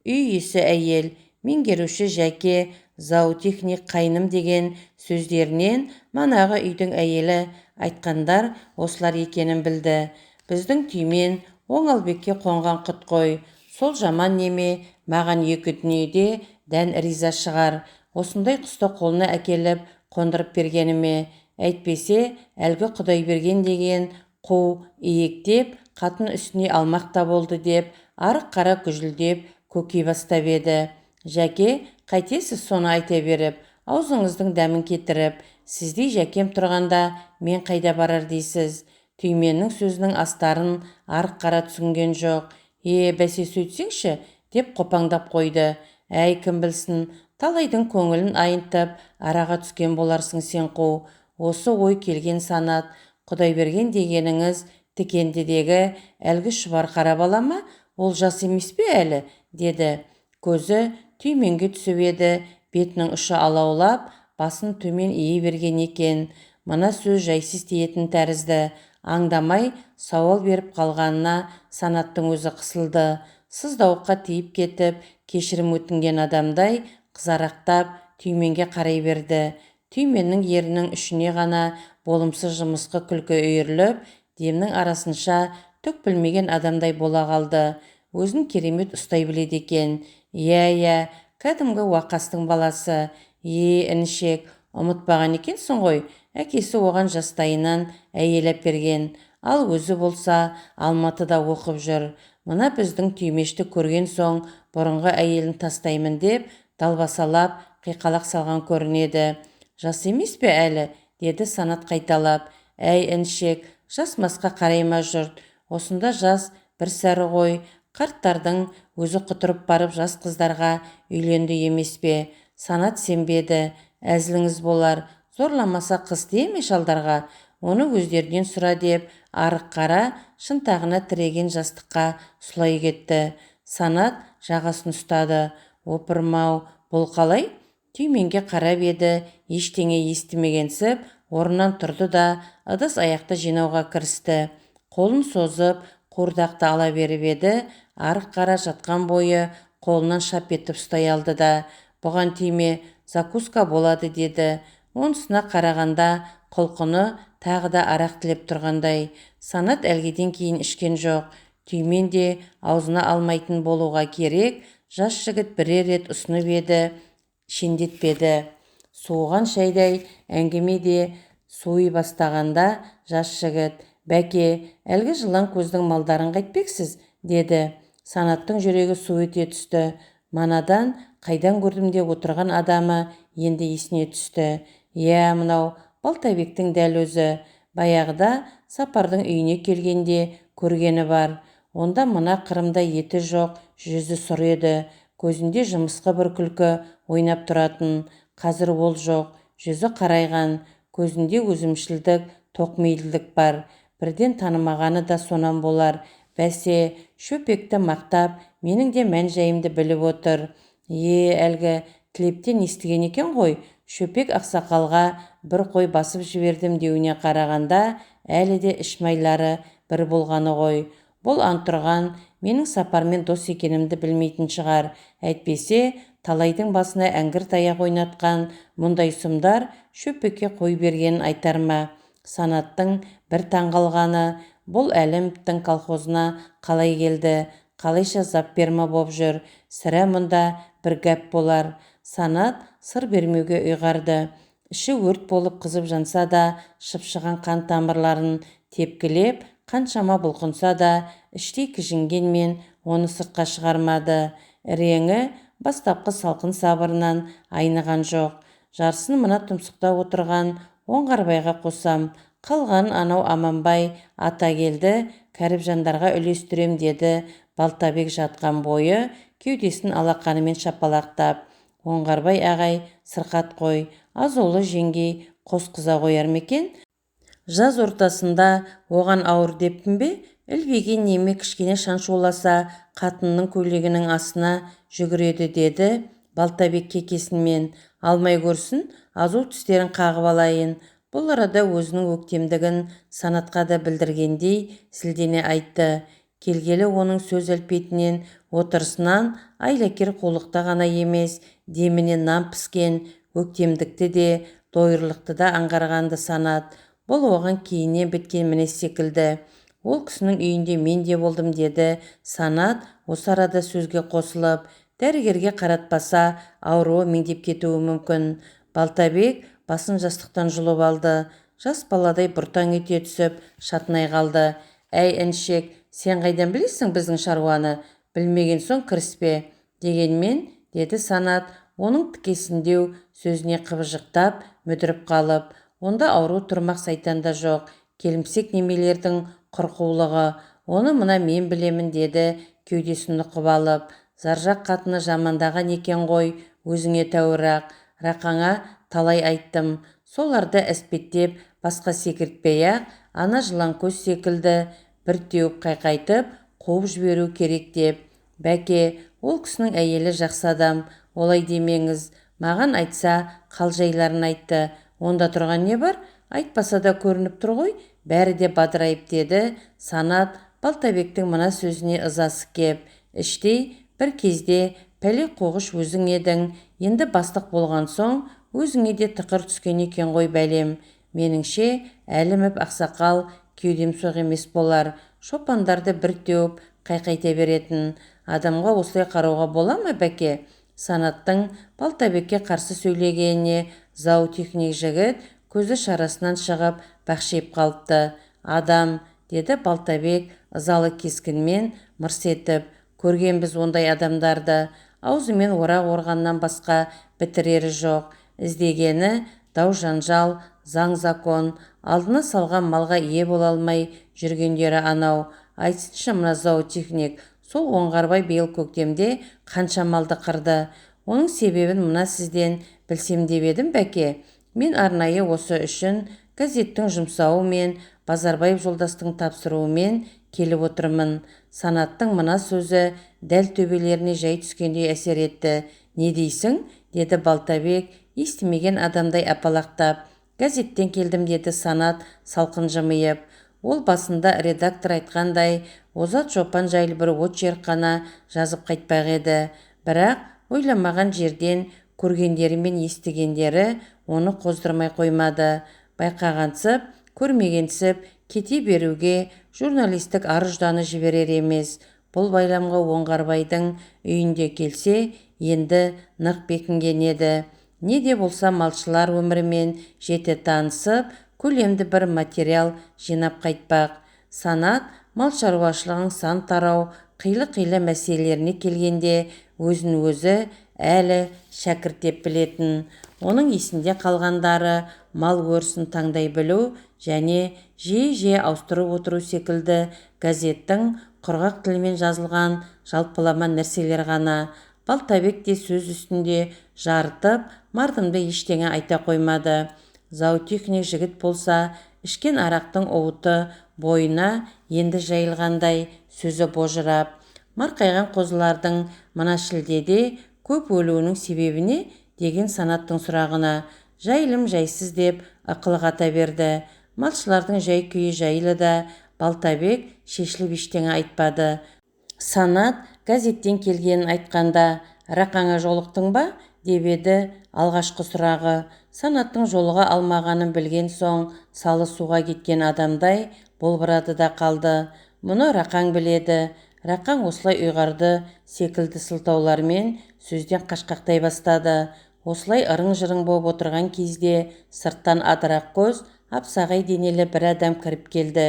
Үй иесі әйел, меңгеруші Жәке, зоотехник қайным деген сөздерінен манағы үйдің әйелі айтқандар осылар екенін білді. Біздің Түймен Оңалбекке қонған құт қой. Сол жаман неме маған екі дүниеде дән риза шығар. Осындай құсты қолына әкеліп қондырып бергеніме. Әйтпесе, әлгі Құдайберген деген қу иектеп, қатын үстіне алмақ та болды деп, арық қара күжілдеп көки бастап еді. Жәке, қайтесіз соны айта беріп, аузыңыздың дәмін кетіріп, сіздей жәкем тұрғанда мен қайда барар дейсіз. Түйменнің сөзінің астарын арық қара түсінген жоқ. Е, бәсе сөйтсеңші, деп қопаңдап қойды. Әй, кім білсін, талайдың көңілін айынтып, араға түскен боларсың сен қу. Осы ой келген Санат, Құдайберген дегеніңіз Тікендідегі әлгі шұбар қара бала ма? Ол жас емес пе әлі? Деді. Көзі Түйменге түсіп еді, бетінің ұшы алаулап, басын төмен ие берген екен. Мына сөз жайсыз тиетін тәрізді. Аңдамай сауал беріп қалғанына Санаттың өзі қысылды. Сыздауыққа тиіп кетіп, кешірім өтінген адамдай қызарақтап Түйменге қарай берді. Түйменнің ерінің ішіне ғана болымсыз жымысқы күлкі үйіріліп, демнің арасынша түк білмеген адамдай бола қалды. Өзін керемет ұстай біледі екен. Иә, иә, кәдімгі уақастың баласы. Е, інішек, ұмытпаған екенсің ғой. Әкесі оған жастайынан әйел әперген. Ал өзі болса, Алматыда оқып жүр. Мына біздің Түймешті көрген соң бұрынғы әйелін тастаймын деп далбасалап қиқалақ салған көрінеді. Жас емес пе әлі? Деді Санат қайталап. Әй, інішек, жас масқа қарай ма жұрт? Осында жас бір сәрі ғой. Қарттардың өзі құтырып барып жас қыздарға үйленді емес пе? Санат сенбеді. Әзіліңіз болар. Зорламаса қыз тие ме шалдарға? Оны өздерінен сұра деп, арық қара шынтағына тіреген жастыққа сұлай кетті. Санат жағасын ұстады. Опырмау, бұл қалай? Түйменге қарап еді, ештеңе естімегенсіп, орнынан тұрды да ыдыс аяқты жинауға кірісті. Қолын созып, қуырдақты ала беріп еді, арық қара жатқан бойы қолынан шап етіп ұстай алды да, бұған тиме, закуска болады деді. Онысына қарағанда құлқыны тағы да арақ тілеп тұрғандай. Санат әлгеден кейін ішкен жоқ. Түймен де аузына алмайтын болуға керек, жас жігіт бірер рет ұсынып еді, шендетпеді. Суыған шайдай әңгіме де суи бастағанда жас жігіт, «Бәке, әлгі жылан көздің малдарын қайтпексіз?» деді. Санаттың жүрегі су ете түсті. Манадан қайдан көрдім деп отырған адамы енді есіне түсті. Иә, мынау Балтабектің дәл өзі. Баяғыда Сапардың үйіне келгенде көргені бар. Онда мына қырымда еті жоқ, жүзі сұр еді. Көзінде жымысқы бір күлкі ойнап тұратын. Қазір ол жоқ, жүзі қарайған, көзінде өзімшілдік, тоқмейілдік бар. Бірден танымағаны да сонан болар. Бәсе, шөпекті мақтап, менің де мән-жайымды біліп отыр. Е, әлгі Тілептен естіген екен ғой, шөпек ақсақалға бір қой басып жібердім деуіне қарағанда, әлі де ішмайлары бір болғаны ғой. Бұл антұрған менің Сапармен дос екенімді білмейтін шығар. Әйтпесе, талайдың басына әңгір таяқ ойнатқан мұндай сұмдар шөпекке қой бергенін айтар ма? Санаттың бір таңғалғаны, Бұл Әлімовтің колхозына қалай келді, қалайша запферма боп жүр? Сірә, мұнда бір гәп болар. Санат сыр бермеуге ұйғарды. Іші өрт болып қызып жанса да, шыпшыған қан тамырларын тепкілеп, қаншама бұлқынса да, іштей кіжінгенмен оны сыртқа шығармады. Реңі бастапқы салқын сабырынан айныған жоқ. Жарысын мына тұмсықта отырған Оңғарбайға қосам, қалғанын анау Аманбай, Атагелді, Кәріпжандарға үлестірем, деді Балтабек жатқан бойы кеудесін алақанымен шапалақтап. Оңғарбай ағай сырқат қой, азулы жеңгей қос қыза қояр ма екен? Жаз ортасында оған ауыр деппін бе? Ілбиген неме кішкене шаншуласа, қатынның көйлегінің астына жүгіреді, деді Балтабек кекесінмен. Алмай көрсін, азу тістерін қағып алайын. Бұл арада өзінің өктемдігін Санатқа да білдіргендей зілдене айтты. Келгелі оның сөз әлпетінен, отырысынан айлакер қулықта ғана емес, деміне нан піскен өктемдікті де, дойырлықты да аңғарғанды Санат. Бұл оған кейіннен біткен мінез секілді. Ол кісінің үйінде мен де болдым, деді Санат осы арада сөзге қосылып. Дәрігерге қаратпаса, ауруы меңдеп кетуі мүмкін. Балтабек басын жастықтан жұлып алды. Жас баладай бұртаң ете түсіп, шатынай қалды. Әй, інішек, сен қайдан білесің біздің шаруаны? Білмеген соң кіріспе. Дегенмен, деді Санат, оның тікесіндеу сөзіне қыбыжықтап, мүдіріп қалып. Онда ауру тұрмақ сайтанда жоқ, келімсек немелердің құрқулығы. Оны мына мен білемін, деді кеудесін нұқып алып. Заржақ қатыны жамандаған екен ғой, өзіңе тәуір-ақ. Рақаңа талай айттым. Соларды әспеттеп, басқа секіртпей-ақ, ана жыланкөз секілді бір теуіп қайқайтып, қуып жіберу керек деп. Бәке, ол кісінің әйелі жақсы адам, олай демеңіз. Маған айтса, қал-жайларын айтты. Онда тұрған не бар? Айтпаса да көрініп тұр ғой, бәрі де бадырайып, деді Санат Балтабектің мына сөзіне ызасы кеп. Іштей бір кезде пәле қоғыш өзің едің, енді бастық болған соң өзіңе де тықыр түскен екен ғой бәлем. Меніңше, Әлімов ақсақал кеудемсоқ емес болар, шопандарды бір теуіп қайқайта беретін. Адамға осылай қарауға бола ма, бәке? Санаттың Балтабекке қарсы сөйлегеніне зоотехник жігіт көзі шарасынан шығып бақшиып қалыпты. Адам, деді Балтабек ызалы кескінмен мырс етіп, көргенбіз ондай адамдарды. Аузымен орақ орғаннан басқа бітірері жоқ. Іздегені дау-жанжал, заң-закон, алдына салған малға ие бола алмай жүргендері анау. Айтсыншы мына зоотехник, сол Оңғарбай биыл көктемде қанша малды қырды. Оның себебін мына сізден білсем деп едім, бәке. Мен арнайы осы үшін газеттің жұмсауымен, Базарбаев жолдастың тапсыруымен келіп отырмын. Санаттың мына сөзі дәл төбелеріне жай түскендей әсер етті. Не дейсің? Деді Балтабек естімеген адамдай апалақтап. Газеттен келдім, деді Санат салқын жымиып. Ол басында редактор айтқандай, озат шопан жайлы бір очерк қана жазып қайтпақ еді. Бірақ ойламаған жерден көргендері мен естігендері оны қоздырмай қоймады. Байқағансып, көрмегенсіп кете беруге журналистік ар-ұжданы жіберер емес. Бұл байламға Оңғарбайдың үйінде келсе, енді нық бекінген еді. Не де болса малшылар өмірімен жете танысып, көлемді бір материал жинап қайтпақ. Санат мал шаруашылығының сан тарау, қилы-қилы мәселелеріне келгенде өзін өзі әлі шәкірт деп білетін. Оның есінде қалғандары мал өрісін таңдай білу және жиі-жиі ауыстырып отыру секілді газеттің құрғақ тілімен жазылған жалпылама нәрселер ғана. Балтабек те сөз үстінде жарытып, мардымды ештеңе айта қоймады. Зоотехник жігіт болса, ішкен арақтың уыты бойына енді жайылғандай сөзі божырап. Марқайған қозылардың мына шілдеде көп өлуінің себебіне деген Санаттың сұрағына жайлым жайсыз деп ықылық ата берді. Малшылардың жай күйі жайлы да Балтабек шешіліп ештеңе айтпады. Санат газеттен келгенін айтқанда, «Рақаңа жолықтың ба?» деп еді алғашқы сұрағы. Санаттың жолыға алмағанын білген соң, салы суға кеткен адамдай Болбырады да қалды. Мұны Рақаң біледі. Рақаң осылай ұйғарды секілді сылтаулармен сөзден қашқақтай бастады. Осылай ырың-жырың болып отырған кезде сырттан адырақ көз, апсағай денелі бір адам кіріп келді.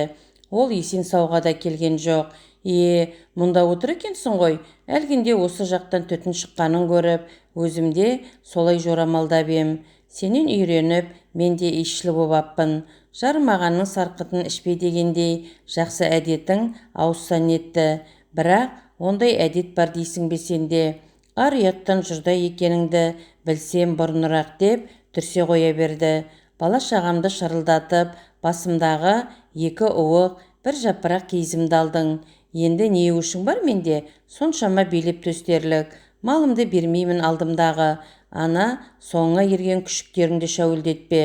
Ол есен-сауға да келген жоқ. Е, мұнда отыр екенсің ғой, әлгінде осы жақтан түтін шыққанын көріп, өзім де солай жорамалдап ем. Сенен үйреніп, мен де иісшіл боп аппын. Жарымағанның сарқытын ішпе дегендей, жақсы әдетің ауызса нетті. Бірақ ондай әдет бар дейсің бе сенде? Ар ұяттан жұрдай екеніңді білсем бұрынырақ деп дүрсе қоя берді. Бала шағамды шырылдатып, басымдағы екі уық, бір жапырақ киізімді алдың. Енді не өшің бар менде, соншама билеп төстерлік. Малымды бермеймін алдымдағы. Ана, соңыңа ерген күшіктеріңді шәуілдетпе.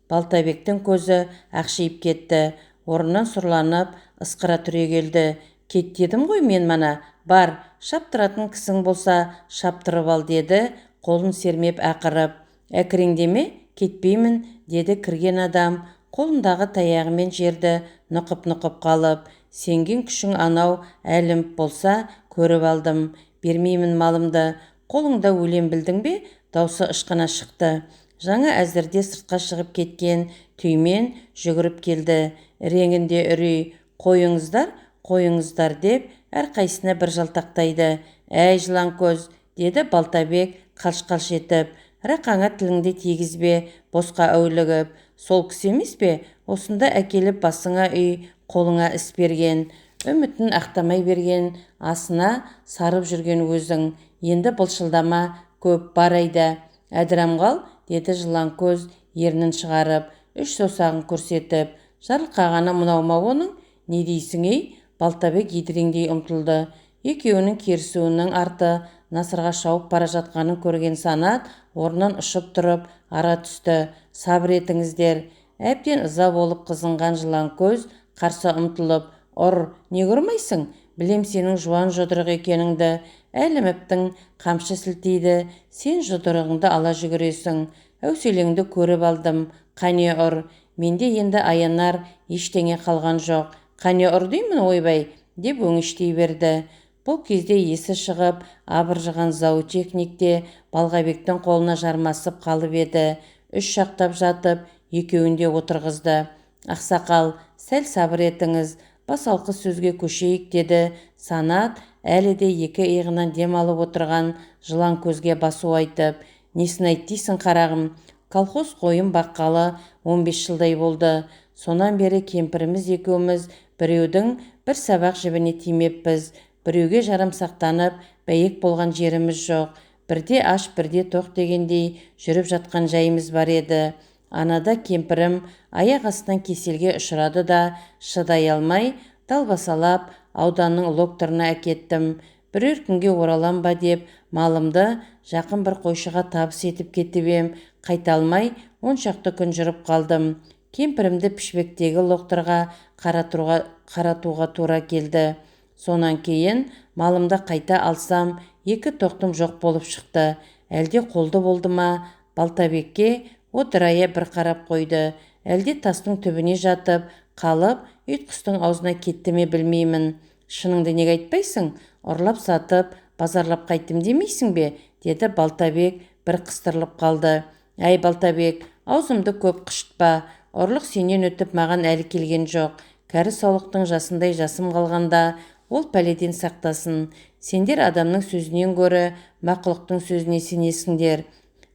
Балтабектің көзі ақшиып кетті. Орнынан сұрланып, ысқыра түрегелді. Кет дедім ғой мен мана, бар, шаптыратын кісің болса, шаптырып ал деді, қолын сермеп ақырып. Әкіреңдеме, кетпеймін, деді кірген адам, қолындағы таяғымен жерді нұқып-нұқып қалып. Сенген күшің анау әлім болса, көріп алдым. Бермеймін малымды. Қолыңда өлем білдің бе? Даусы ышқына шықты. Жаңа әзірде сыртқа шығып кеткен түймен жүгіріп келді. Реңінде үрей. Қойыңыздар, қойыңыздар деп әрқайсысына бір жалтақтайды. Әй, жылан көз, деді Балтабек қалш-қалш етіп. Рақаңа тіліңді тигізбе, босқа әулігіп. Сол кісі емес пе? Осында әкеліп басыңа үй, қолыңа іс берген. Үмітін ақтамай берген, асына сарып жүрген өзің. Енді былшылдама, көп бар айда. Әдірам қал, деді жылан көз ернін шығарып, үш саусағын көрсетіп. Жарылқағаны мынау ма оның? Не дейсің ей? Балтабек едіреңдей ұмтылды. Екеуінің керісуінің арты насырға шауып бара жатқанын көрген Санат орнынан ұшып тұрып, ара түсті. Сабыр етіңіздер. Әбден ыза болып қызынған жылан көз қарсы ұмтылып, ұр, не көрмейсің? Білем сенің жуан жұдырық екеніңді. Әліміптің қамшы сілтейді, сен жұдырығыңды ала жүгіресің. Әуселеңді көріп алдым. Қане ұр, менде енді аянар ештеңе қалған жоқ. Қане ұр деймін ойбай, деп өңіштей берді. Бұл кезде есі шығып, абыржыған зоотехник те Балғабектің қолына жармасып қалып еді. Үш жақтап жатып, екеуін де отырғызды. Ақсақал, сәл сабыр етіңіз, басалқы сөзге көшейік, деді Санат, әлі де екі иығынан дем алып отырған жылан көзге басу айтып. Несін айт дейсің, қарағым? Колхоз қойын баққалы 15 жылдай болды. Сонан бері кемпіріміз екеуміз біреудің бір сабақ жібіне тимеппіз. Біреуге жарамсақтанып, бәйек болған жеріміз жоқ. Бірде аш, бірде тоқ дегендей жүріп жатқан жайымыз бар еді. Анада кемпірім аяқ астынан кеселге ұшырады да, шыдай алмай, далбасалап, ауданның локторына әкеттім. Бірер күнге оралам ба деп, малымды жақын бір қойшыға табыс етіп кетіп ем, қайта алмай, 10 шақты күн жүріп қалдым. Кемпірімді Пішпектегі локторға қаратуға тура келді. Сонан кейін малымды қайта алсам, екі тоқтым жоқ болып шықты. Әлде қолды болды ма? Балтабекке одырая бір қарап қойды. Әлде тастың түбіне жатып, қалып, ұйтқыстың аузына кетті ме білмеймін. Шыныңды неге айтпайсың? Ұрлап сатып, базарлап қайттым демейсің бе? Деді Балтабек бір қыстырылып қалды. Әй, Балтабек, аузымды көп қышытпа. Ұрлық сенен өтіп маған әлі келген жоқ. Кәрі саулықтың жасындай жасым қалғанда, ол пәледен сақтасын. Сендер адамның сөзінен гөрі мақұлықтың сөзіне сенесіңдер.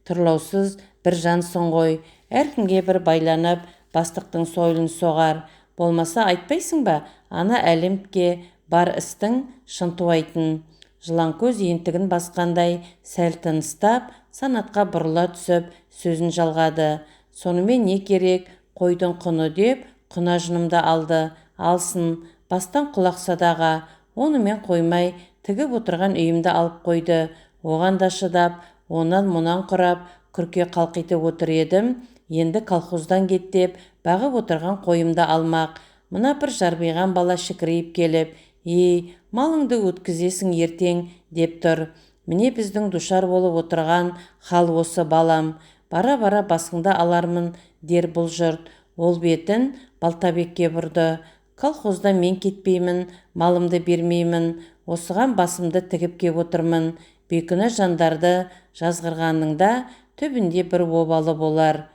Тұрлаусыз бір жансың ғой. Әркімге бір байланып, бастықтың сойылын соғар. Болмаса айтпайсың ба, ана әлемге бар істің шынтуайтын. Жыланкөз ентігін басқандай сәл тыныстап, Санатқа бұрыла түсіп, сөзін жалғады. Сонымен не керек, қойдың құны деп, құнажынымды алды. Алсын, бастан құлақ садаға. Онымен қоймай, тігіп отырған үйімді алып қойды. Оған да шыдап, онан мұнан құрап, күрке қалқитып отыр едім. Енді колхоздан кет деп, бағып отырған қойымды алмақ. Мына бір жарбиған бала шікірейіп келіп, «Ей, малыңды өткізесің ертең», деп тұр. Міне біздің душар болып отырған хал осы, балам. Бара-бара басыңды алармын, дер бұл жұрт. Ол бетін Балтабекке бұрды. Колхоздан мен кетпеймін, малымды бермеймін, осыған басымды тігіп кеп отырмын. Бейкүнә жандарды жазғырғанның да түбінде бір обалы болар.